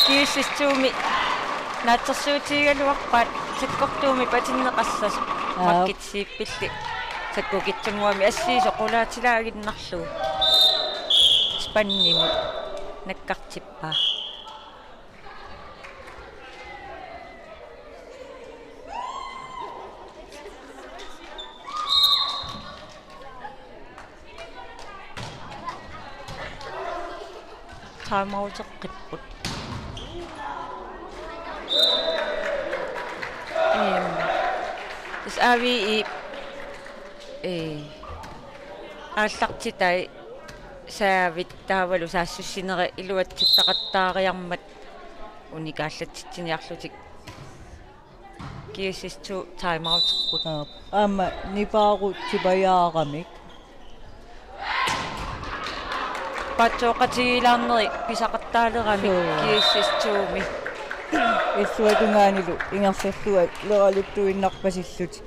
G S S to-mi naatsorsuutigigaluarpaat sakkortuumik patinneqassasoq. Aap. Makkitsip pilli sakkukitsunnguamik assigisoq qulaatilaaginnarlugu. Spannimut nakkartippaa. Timeouteqqipput. Ehm, tassa Aavi, ee, aallartitai saavit taavalu saassussinerit iluatsittaqattaariarmat unikaallatsitsiniarlutik. G S S to timeouterput. Aap. Aamma nipaarutsipajaaramik. Paatsooqatigiilaarneri pisaqattaalerami. Suu. G S S to-mi. Illuatungaanilu ingerlallualeraluttuinnarpasillutik.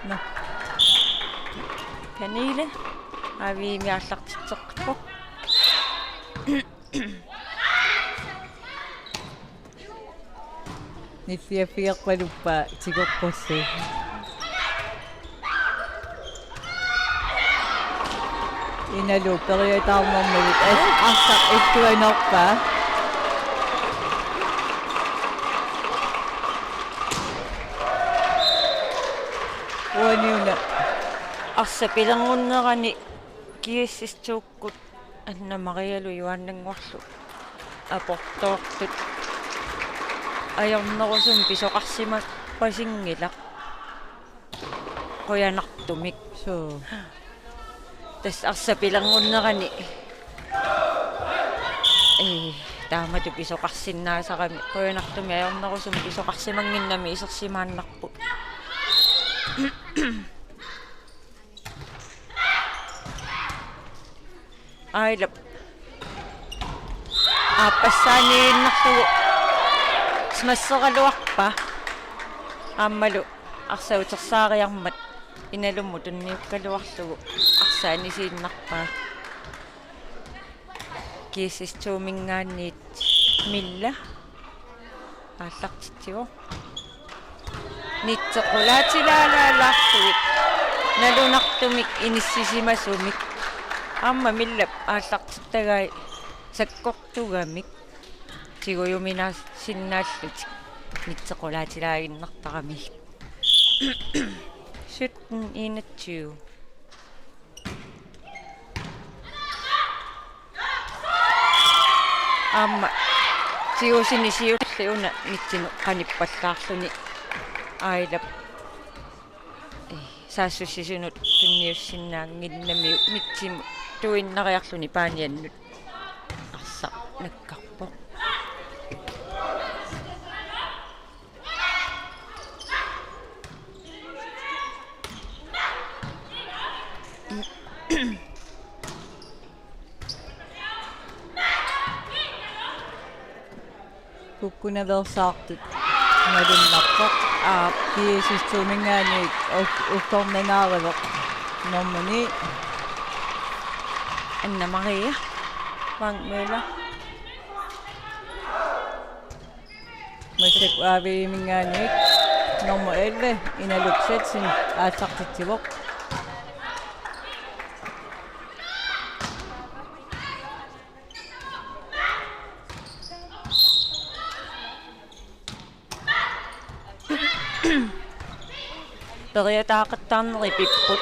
Nå. Pernille. Aaviimi aallartitseqqippoq. Nilliaffigerpaluppaa tigoqqullugu. Inalu periataarnermagit as-, arsaq illuanorpaa. Uaniuna. Arsaq pilerngunnerani G S S to-kkut Anna Marialu Juaannannguarlu aportoortut ajornerusumik pisoqarsimapasinngilaq qujanartumik. Suu. Tassa arsaq pilerngunnerani, ee, taamatut pisoqarsinnaasarami qujanartumik ajornerusumik pisoqarsimannginnami isersimaannarput. Ailap. Aappassaaniinnarlugu smasseraluarpaa. Aammalu arsaq utersaariarmat. Inalummut tunniukkaluarlugu arsaq anisiinnarpaa. G S S to-minngaanniit Milla aallartitsivoq. Nitseq qulaatilaalaalaarlugit nalunartumik inissisimasumik. Aamma Millap aallartittagai sakkortugamik tigujuminaasinnaallutik nitseq qulaatilaaginnartaramigit. Sytten enogtyve. Aamma tigusineq siulleq una nitsinut qanippallaarluni Ailap, eh, saassussisunut tunniussinnaannginnamiuk nitsimut tuinnariarluni paaniannut arsaq nakkarpoq. Kukkunaveersaartut malunnarpoq. Aap, G S S to-minngaanniit uk-, ukkornanaarivoq. Nummer ni. Anna Maria Wangmøller. Massakkut A V I-minngaanniit nummer elleve, Inaluk Zetsen, aallartitsivoq. Periataaqattaarneri pipput.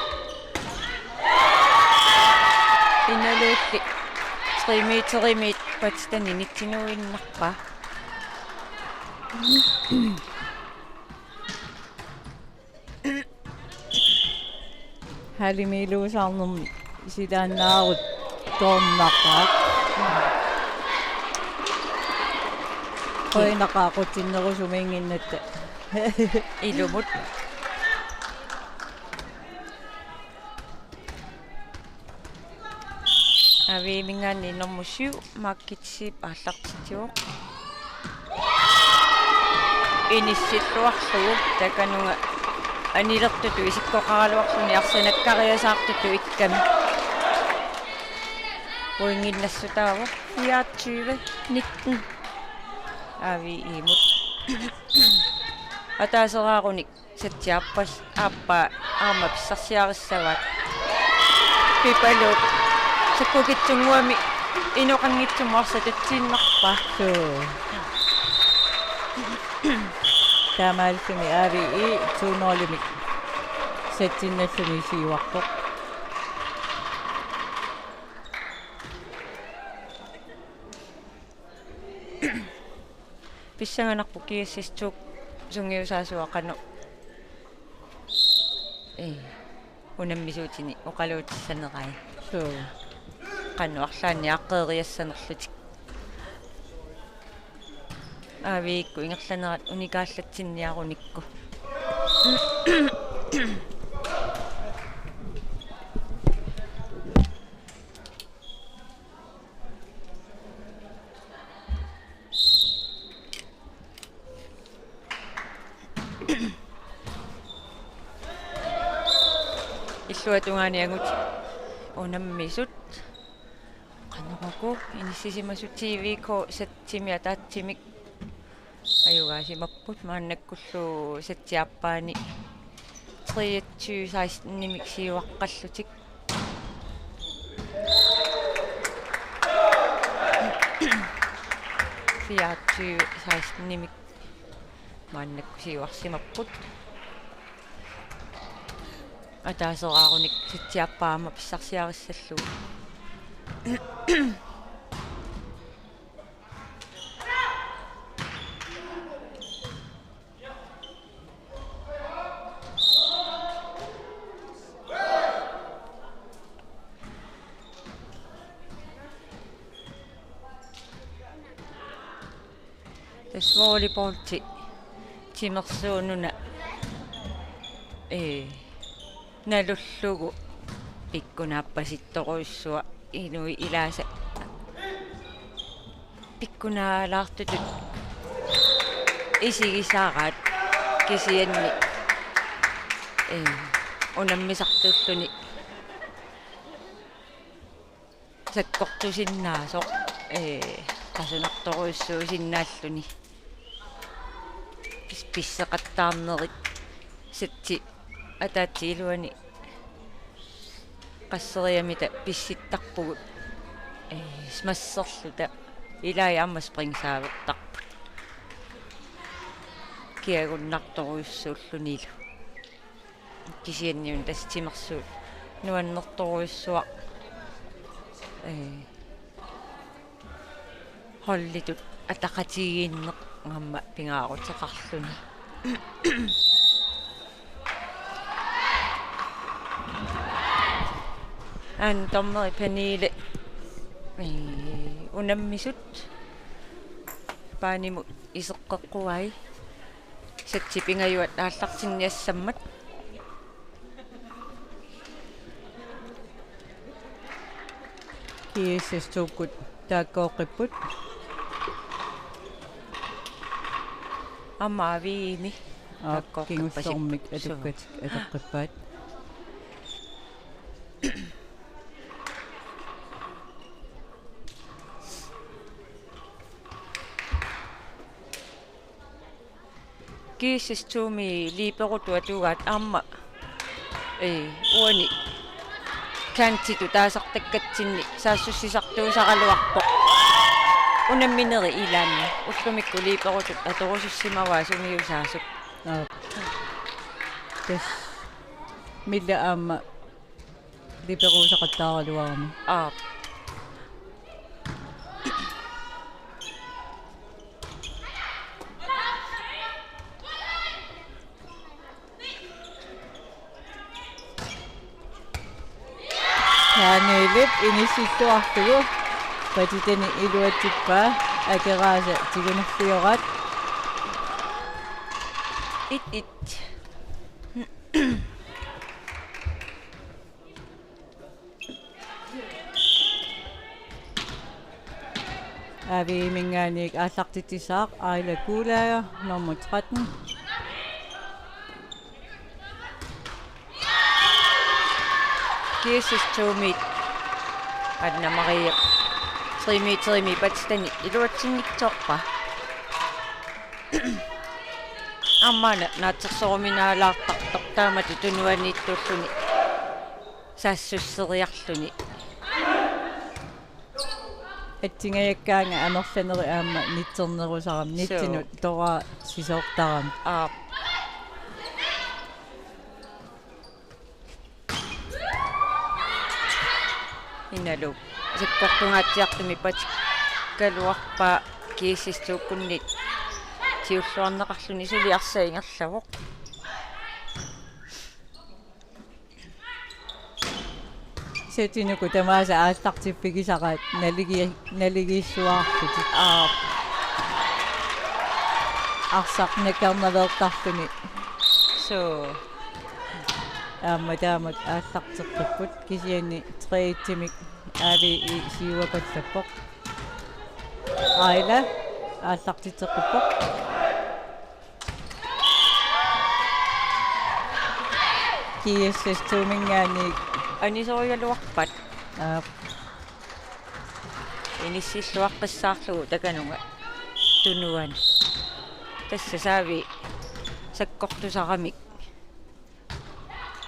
Inalulli tre meterimiit patitani nitsinuinnarpaa. Halimiiluusaarnermi silaannaaruttornaqaaq. Qujanaq aqutsinnerusumiinnginnatta. Ilumut. A V I-minngaanniit nummer syv, Margit Zeeb, aallartitsivoq. Inissilluarlugu takanunga anilertutut isikkoqaraluarluni arsaq nakkariasaartutut ikkami. Pointinnassutaavoq fireogtyve nitten A V I-mut. Ataaseraarunik satsiaappas-, aappaa aamma pissarsiarissavaat. Pipaluup sakkukitsunnguamik inoqanngitsumik arsaq tatsiinnarpaa. Suu. Taamaalilluni A V I to nul-imik satsinnalluni siuarpoq. Pissanganarpoq G S S to sungiusaasuat qanoq, ee, unammisuutini oqaluutissanerai. Suu. Qanoq arlaannik aaqqeeriassanerlutik. A V I-kkut ingerlanerat unikaallatsinniarunikku. Illuatungaani angut unammisut. Qanoq uku inissisimasut T V K satsimi ataatsimik ajugaasimapput, maannakkullu satsiaappaani treogtyve seksten-imik siuaqqallutik. Fireogtyve seksten-imik maannakkut siuarsimapput. Ataaseraarunik satsiaappaa aamma pissarsiarissallugu. Tassa volleyballi timersuununa, ee, nalullugu pikkunaappasittorujussuaq, inuit ilaasa pikkunaalaartutut isigisaraat, kisianni, ee, unammisartuulluni sakkortusinnaasoq, ee, qasunartorujussuusinnaalluni. Pis-, pisseqattaarnerit, setsi ataatsip iluani qasseriarmita pissittarpugut, ee, smasserluta, ilai aamma springsaavertarput. Kiagunnartorujussuullunilu. Kisianni una tassa timersuut nuannertorujussuaq, ee, holditut ataqatigiinneq aamma pingaaruteqarluni. Aana dommeri Pernille, ee, unammisut baanimut iseqqeqquai. Setsi pingajuat aallartinniassammat. G S S to-kkut taakkooqqipput. Aamma Aviimi. Aap, taakkooqqippasippoq. Kingullermik atukkatik atoqqippaat. G S S to-mi liberotut atugaat aamma, ee, uani kantitut taasartakkatsinni saassussisartuusaraluarpoq. Unamminerit ilaanni ullumikkut liberotut atorusussimavaat sumiusaasut. Aap. Tassa Mille aamma liberoqattaaraluarami. Aap. Danielip inissilluarlugu patitani iluatsippaa, Akeraasa tigunerfioraat. Et et. Aviiminngaanniit aallartitsissaaq Aila Kuulaaja, nummer tretten. G S S to-miit Anna Marie tre meterimi patitani iluatsinngitsoorpaa. Aamma una naatsorsoruminaalaartartoq taamatut tunuaniittuulluni saassusseriarluni. Atsingajakkaanga amerlanerit aamma nitsernerusarami, suu, nitsinut toraasisoortarami. Aap. Inalu sakkortungaatsiartumik patikkaluarpaa G S S to-kkunniit siulliunneqarluni, suli arsaq ingerlavoq. Settinuku tamaasa aallartiffigisaraat naligi-, naligiissuarlutik. Aap. Arsaq nakkarnaleertarluni. Suu. Aamma taamak aallarteqqipput, kisianni tre et-imik A V I siuapallapput. Aila aallartitseqqippoq. G S S to-minngaanniit anisorigaluarpat. Aap. Inissilluaqqissaarlugu takanunga tunuani. Tassa Saavi sakkortusaramik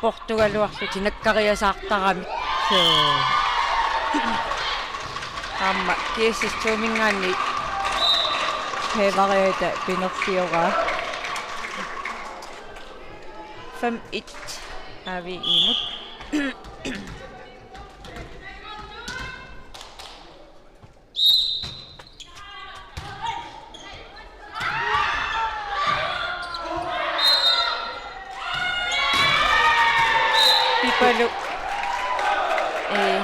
portugaluarlutik nakkariasaartaramik. Suu. Aamma G S S to-minngaanniit Hevariata pinerfioraa. Fem et A V I-mut. Pipalu, ee,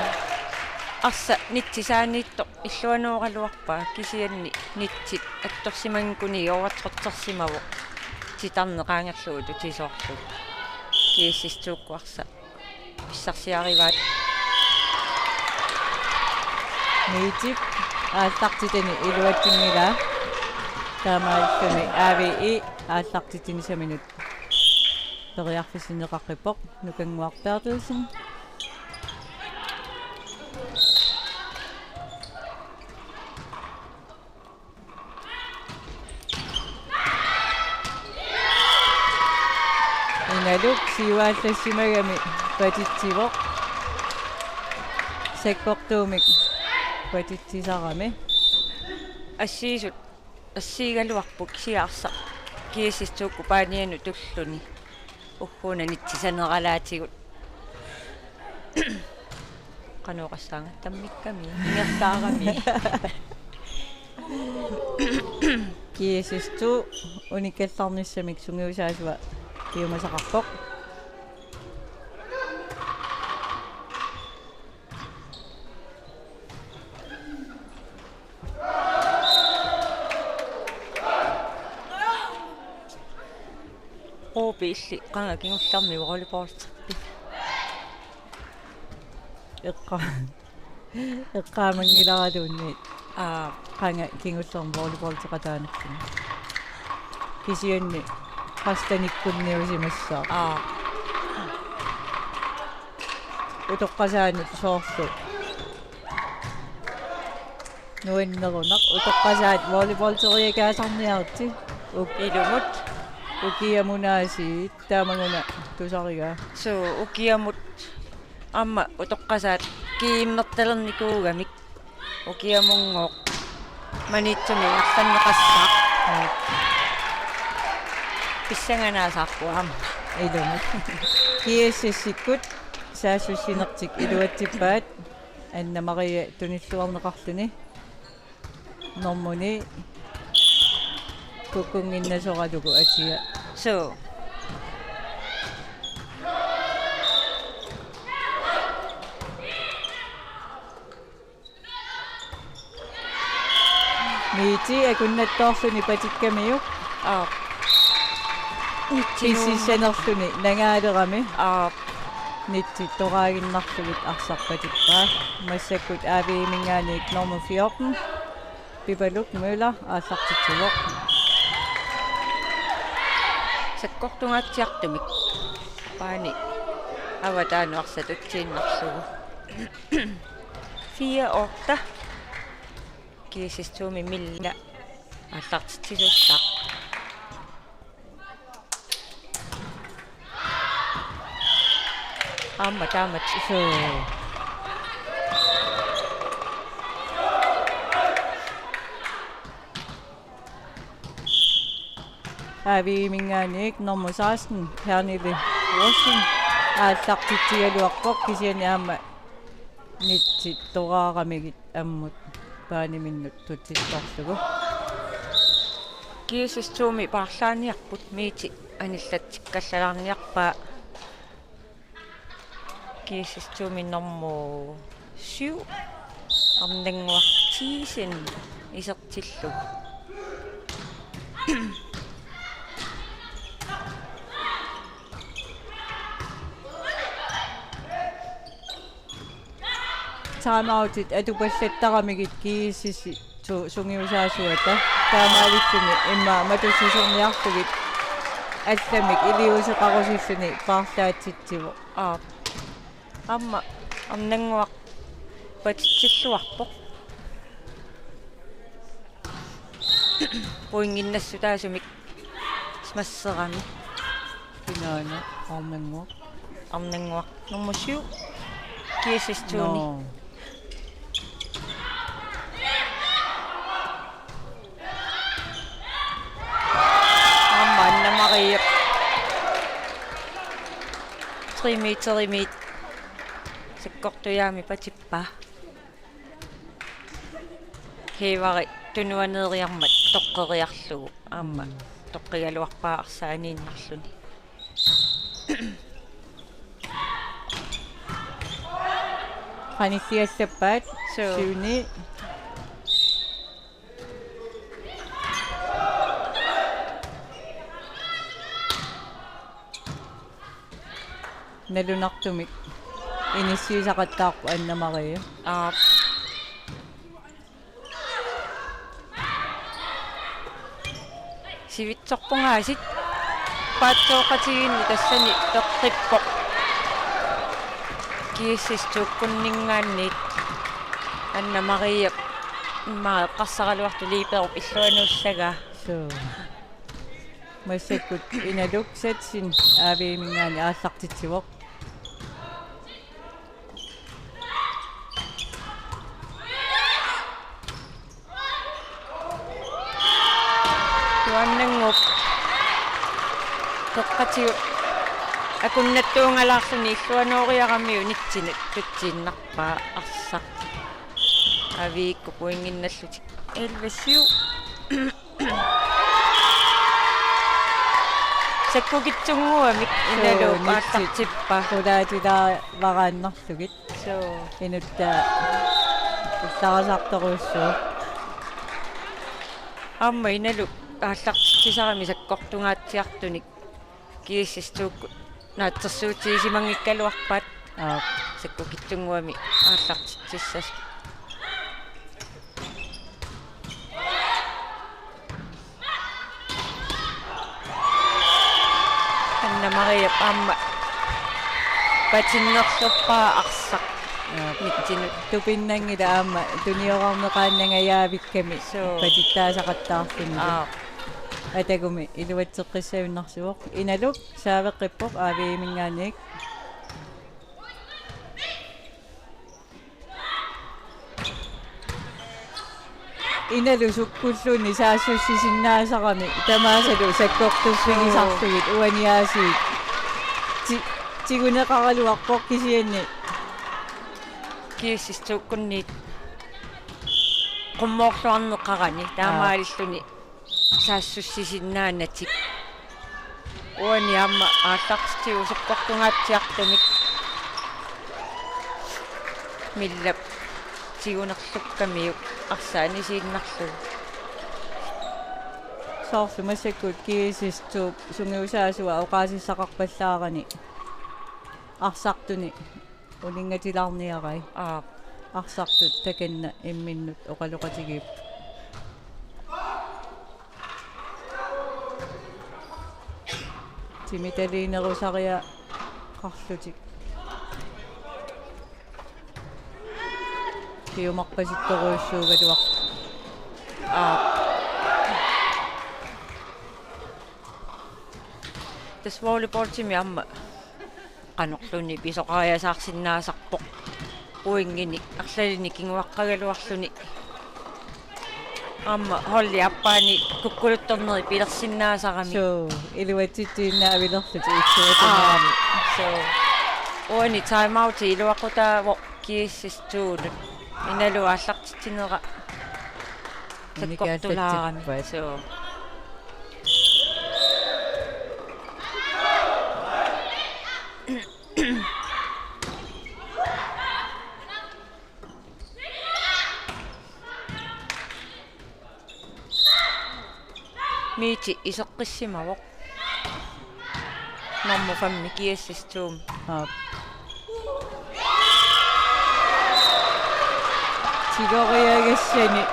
arsaq nitsi saaniittoq illuanooraluarpaa, kisianni nitsit attorsimanngikkunik overtrædersimavoq titarneq qaangerlugu tutisoorlugu. G S S to-kkut arsaq pissarsiarivaat. Niitip aallartitani iluatsinngilaa. Taamaalilluni A V I aallartitani saminut. Periarfissinneqaqqippoq Nukannguaq Berthelsen. Inaluk siuaasassimagami patitsivoq. Sakkortuumik patitsisarami. Assiisut assiigaluarput kisianni arsaq G S S-ip paanianut tulluni. Ugguuna nitsisaneralaatigut. Qanoq oqassaanga, tammikkami, ingerlaarami. G S S-ip unikkallarnissamik sungiusaasua piumasaqarpoq. Ruupiilli qanga kingullermi volleyballteqarpit? Eqqa-, eqqaamanngilara tunni. Aa, qanga kingullermi volleyballteqataannakkuni. Kisianni qastanikkunniusimassaaq. Aa. Utoqqasaanut soorlu nuannerunaq, utoqqasaat volleyballteriakaasarniartut. Uk-, ilumut. Ukiamunaasiit taamaguna tusarigaa. Suu, ukiamut aamma utoqqasaat kiimmertalernikuugamik. Ukiamunngooq Maniitsumi arlanneqassaaq. Aa. Pissanganaasaarput aamma. Ilumut. G S S-ikkut saassussinertik iluatsippaat, Anna Marie tunilluarneqarluni. Normuni kukkunnginnasoralugu atia. Suu. Miiti akunnattoorluni patikkamiuk. Aap. Nitsinuu-. Pisissanerluni nangaalerami. Aap. Nitsit toraaginnarlugit arsaq patippaa. Massakkut A V-minngaanniit normu fjorten, Pipaluk Møller, aallartitsivoq. Sakkortungaatsiartumik paani avataanut arsaq tutsiinnarlugu. Fire otte. G S S-imi Milla aallartitsisussaq. Aamma taamatut. Suu. A V-minngaanniit normu seksten, Pernille Rosing, aallartitsigaluarpoq kisianni aamma nitsit toraaramigit ammut paaniminnut tutsittorlugu. G S S-imi paarlaaniarput, Miiti anillatsikkallalaarniarpaa. G S S-imi normu syv, Arnannguaq Thiesen isertillugu. Timeoutit atupallattaramigit G S S-ip sungiusaasuata. Taamaalilluni immaqa matussisorniarlugit allamik iliuuseqarusulluni paarlaatsitsivoq. Aap. Aamma Arnannguaq patitsilluarpoq. Pointinnassutaasumik smasserami. Kinaana Arnannguaq? Arnannguaq. Nummer syv. G S S-imi. Nå. Aamma Anna Marie. Tre meterimit. Sakkortujaami patippaa. Hiivari tunuaneeriarmat toqqeriarlugu. Aamma toqqigaluarpaa arsaq aniinnarluni. Qanilliallappaat. Suu. Syvni. Nalunartumik inissiisaqattaarpoq Anna Marie. Aap. Sivitsorpungaasiit. Paatsooqatigiinni tassani peqqippoq. G S S to-kkunninngaanniit Anna Maria immaqa eqqarsaraluartoq Liiperup illuanuussagaa. Suu. Massakkut Inaluk Satsin A V M-inngaanniit aallartitsivoq. Tuannannguup peqqatigut akunnattuungalaarluni illuanooriaramiuk nitsinut tutsiinnarpaa arsaq. Aviikkut pointinnallutik elleve syv. Sakkukitsunnguamik Inaluk, suu, nitsit, aallartippaa. Qulaatilaavaraannarlugit. Suu. Inuttaa ullarisartorujussuuvoq. Aamma Inaluk aallartitsisarami sakkortungaatsiartunik G S S to-kkut naatsorsuutigisimanngigaluarpaat. Aap. Sakkukitsunnguamik aallartitsissasut. Anna Maria aamma patinnersorpaa arsaq. Aap. Nitsinut. Tupinnanngilaq aamma tuniorarneqaannangajaavikkami. Suu. Patittaasaqattaarluni. Aap. Atagumi iluatseqqissinnarsivoq. Inaluk saaveqqippoq A V M-inngaanniit. Inaluk sukkulluunniit saassussisinnaasarami tamaasalu sakkortuuffigisarlugit uani aasiit ti-, tiguneqaraluarpoq kisianni G S S to-kkunniit qummoorluarneqarani, aap, taamaalilluni saassussisinnaanatik. Uani aamma aallartitsivoq sakkortungaatsiartumik. Millap tigunerlukkamiuk arsaanni isiinnarlugu. Soorlu massakkut G S S to-p sungiusaasua oqaasissaqarpallaarani arsartuni uninngatilaarniarai. Aap. Arsartut takanna imminnut oqaloqatigiipput. Timitaliinerusariaqarlutik. Piumarpasittorujussuugaluarput. Aap. Tassa volleyballtimi aamma qanorluunniit pisoqariasaarsinnaasarpoq. Pointinik arlalinnik kinguaqqagaluarluni. Aamma holdip aappaani kukkuluttornerit pilersinnaasarami. Suu, iluatsitsiinnaavilerlutik itsuatungaani. Aap. Suu. Uani timeouti iluaqutaavoq G S S to-nut. Inaluk aallartitsinera sakkortulaarami. Unikaallatsippat. Suu. Miiti iseqqissimavoq. Nummer fem G S S to-mi. Aap. Tigoriagassani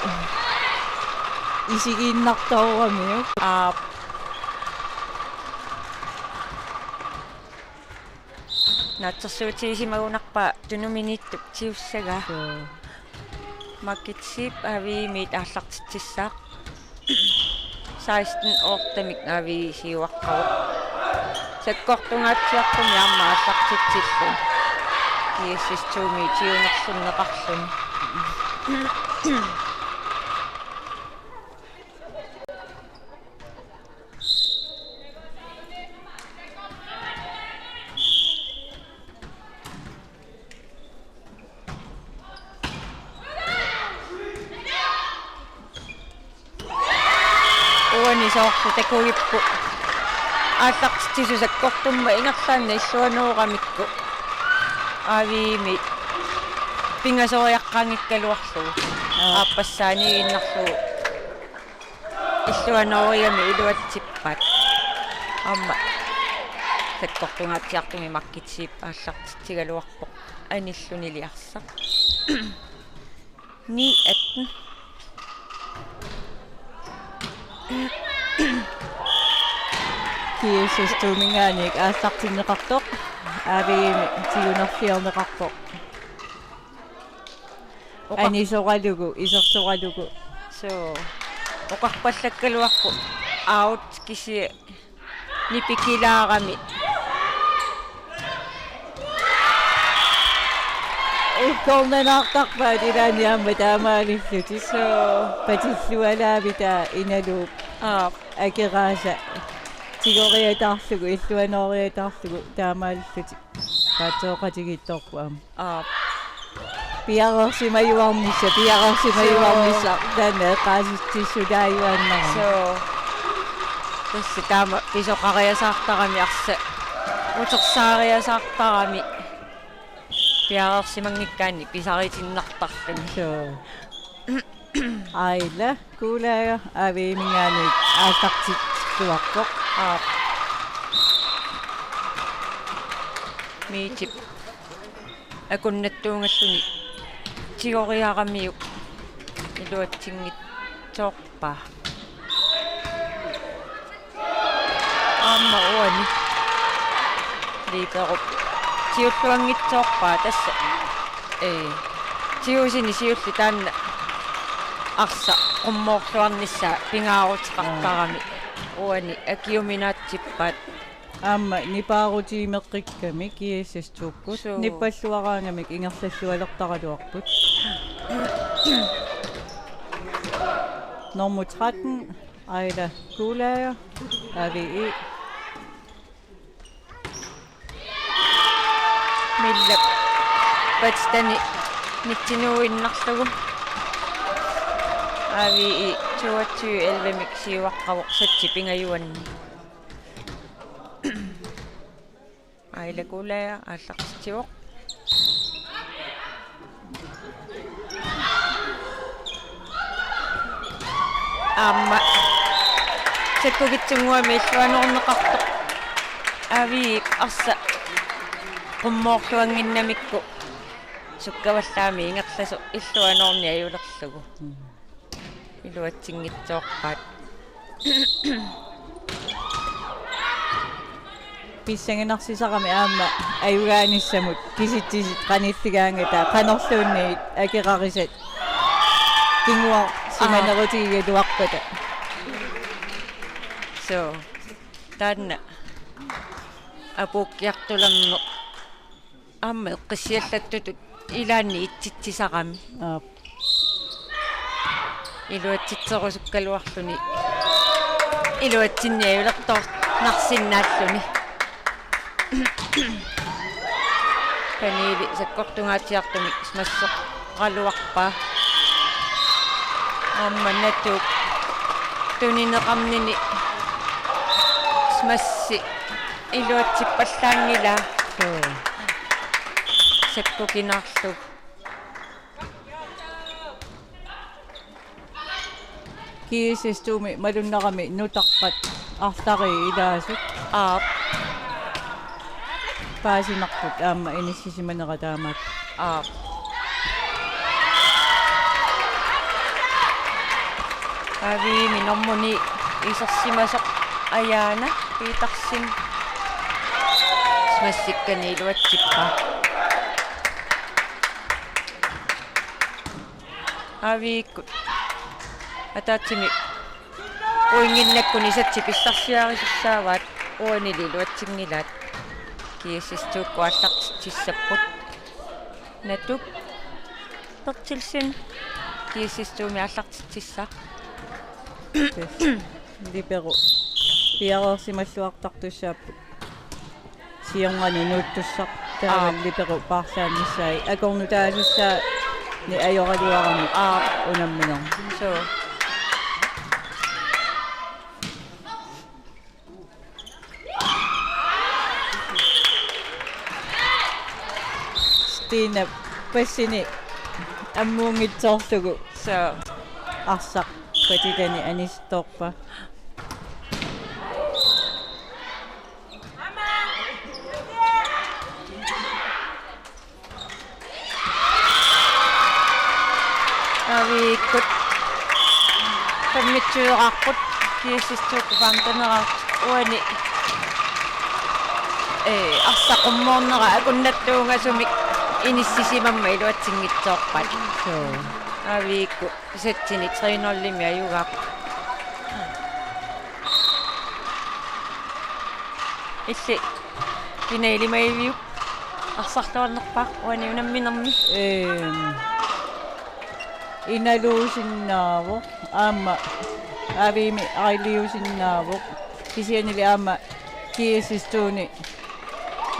isigiinnartooramiuk. Aap. Naatsorsuutigisimagunarpaa tunuminiittup tigussagaa. Suu. Margit Zeeb A V M-it aallartitsissaaq. Seksten otte-mik A V M-it siuaqqavoq. Sakkortungaatsiartumik aamma aallartitsilluni. G S S to-mi tigunerlunneqarluni. Uani soorlu takugipput aallartitsisut sakkortummat ingerlaannaq illuanooramikku. A V M-it pingasoriaqqaanngikkaluarlugu. Aa. Aappassaaniiginnarlugu. Illuanoorigami iluatsippaat. Aamma sakkortungaatsiartumik Margit Zeeb aallartitsigaluarpoq anillunili arsaq. Ni atten. G S S to-minngaanniit aallartinneqartoq. A V M-i tigunerfiorneqarpoq. Oqa- Anisoralugu, isersoralugu. Suu. Oqarpallakkaluarpoq out kisianni nipikilaarami. Ukkornanaartarpaat ilaanni aamma taamaalillutik. Suu. Patillualaavit taa Inaluup. Aap. Akeraasa. Tigoriataarlugu, illuanooriataarlugu taamaalillutik. Qaatsooqatigiittoorpoq aamma. Aap. Piareersimajuarnissaq, piareersimajuarnissaq. Suu. Taanna eqqaasitsissutaajuaannarami. Suu. Tassa taama pisoqariasaartarami arsaq. Utersaariasaartarami. Piareersimanngikkaanni pisaritinnartarluni. Suu. Aila Kuulaaja A V M-minngaanniit aallartittuarpoq. Aap. Miitip akunnattuungalluni tigoriaramiuk iluatsinngitsoorpaa. Aamma uani. Liberop. Siulluanngitsoorpaa tassa. Ee. Tigusini siulleq taanna arsaq qummoorluarnissaa pingaaruteqartarami. Uani akiuminaatsippaat. Aamma nipaarutiimeqqikkamik G S S to-kkut. Suu. Nippalluaraangamik ingerlallualertaraluarput. Nummer tretten, Aila Kuulaaja, A V E. Millap patitani nitsinuuinnarlugu. A V E toogtyve elleve-mik siuaqqavoq satsi pingajuanni. Aila Kuulaaja aallartitsivoq. Aamma. Sakkukitsunnguamik illuanoorneqartoq. A V E-p arsaq qummoorluannginnamikku sukkavallaamik ingerlasoq illuanoorniajulerlugu. Mm. Iluatsinngitsoorpaat. Pissanganarsisaramik aamma ajugaanissamut kisitsisit qanilligaangata qanorluunniit akeqarisat kinguarsimanerutigigaluarpata. Suu. Taanna apuukkiartulerneq. Aamma eqqissiallattutut ilaanni itsitsisarami. Aap. Iluatsitserusukkaluarluni. Iluatsinniajulertornarsinnaalluni. Pernille sakkortungaatsiartumik smasseqaraluarpaa. Aamma Natuk tunineqarnini smassi iluatsippallaanngilaa. Suu. Sakkukinaarlugu. G S S to-mi malunnarami nutaqqat arlallit ilaasut. Aap. Paasinarput aamma inissisimanera taamaat. Aap. A V M-ip nummer ni isersimasoq Ajaana Petersen. Smassikkani iluatsippaa. A V M-ikkut ataatsimik pointinnakkuni satsi pissarsiarisussaavaat uanili iluatsinngilaat. G S S to-kkut aallartitsissapput. Natuk Berthelsen G S S to-mi aallartitsissaaq. Libero piareersimalluartartussaapput. Siornani nuuttussaq taava. Aap. Libero paarlaannissaa akornutaasussaani ajoraluarami. Aap. Unamminermi. Suu. Stina passini ammuunngitsoorlugu. Suu. Arsaq patitani anisittoorpaa. A V M-ikkut femogtyveqarput, G S S to-kkut femteneqarput, uani Ee, arsaq qummoornera akunnattuungasumik inissisimammat iluatsinngitsoorpat. Suu. Aaviikkut satsini tre nul-imi ajugaaq. Illit kina ilimagiviuk? Arsarluarnerpaaq uani unamminermi. Ehm, inaluusinnaavoq, aamma Aaviimi ailiusinnaavoq. Kisiannili aamma G S S-tuni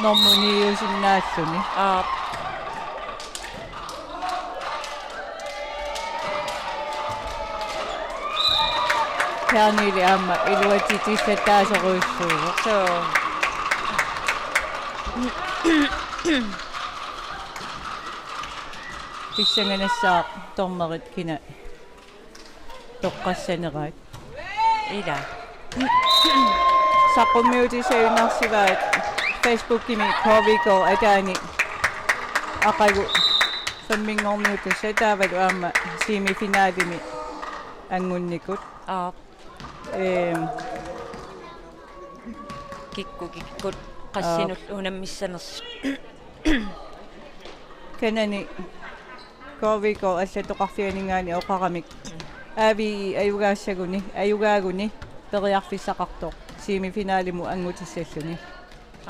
normu niusinnaalluni. Aap. Kernili aamma iluatsitsissataasorujussuuvoq. Suu. Pissanganassaaq dommerit kina toqqassaneraat. Ila. Saqqummiutissat ajunarsivaat Facebookimi K V K ataani aqagu femminngorniutussat taavalu aamma semifinalimi angunnikut. Aap. Ehm. Kikkut kikkut qassinut Aap. Unammissanersut. Kanani K V K allattoqarfianinngaanniit oqaramik. Aavi ajugaassaguni, ajugaaguni periarfissaqartoq semifinalimut angutissalluni.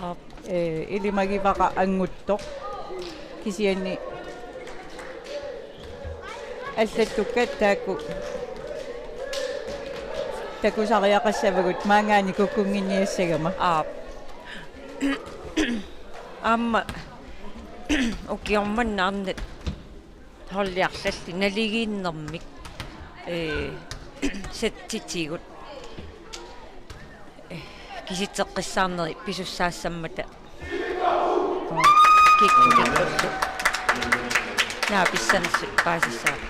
Aap. Ee, ilimagivara anguttoq. Kisianni allattukkat taakku takusariaqassavagut maanngaanniit kukkunnginniassagama. Aap. Aamma ukioq manna arnat holdi arlallit naligiinnermik, ee, satsitigut, ee, kisitseqqissaarneri pisussaassammata. Kikkut kikkullu. Naa pissanersut paasissavat.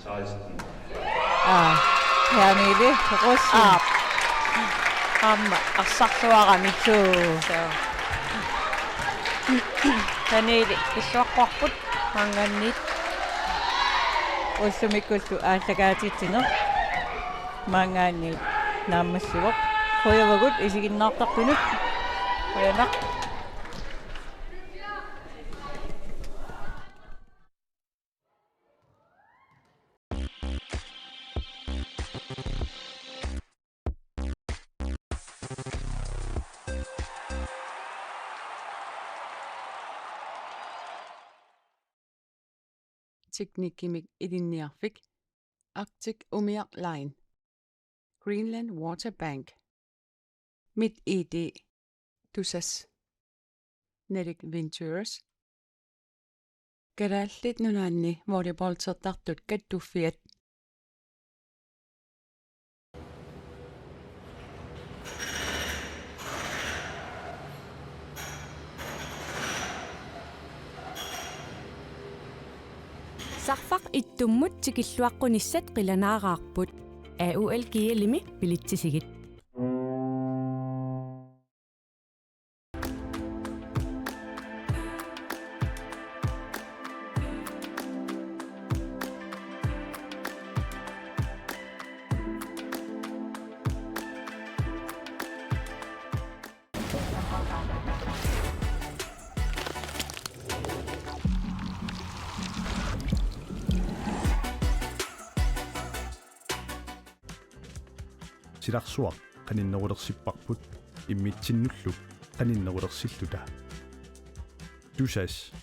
Seksten. Aa, Pernille Rosing. Aap. Aamma arsarluarami. Suu. Suu. Pernille, pilluaqquarput maanngaanniit. Ullumikkullu aallakaatitsineq maanngaanniit naammassivoq. Qujanaq isiginnaartartunut. Qujanaq. Teknikkimik ilinniarfik, Arctic Umiaq Line, Greenland Water Bank, MitID, Tusass, Nordic Ventures, Kalaallit Nunaanni volleyballtertartut kattuffiat. Sarfaq ittummut tikilluaqqunissat qilanaaraarput. A U L G L-imi bilitsisigit. Silarsuaq qaninnerulersipparput immitsinnullu qaninnerulersilluta. Tusass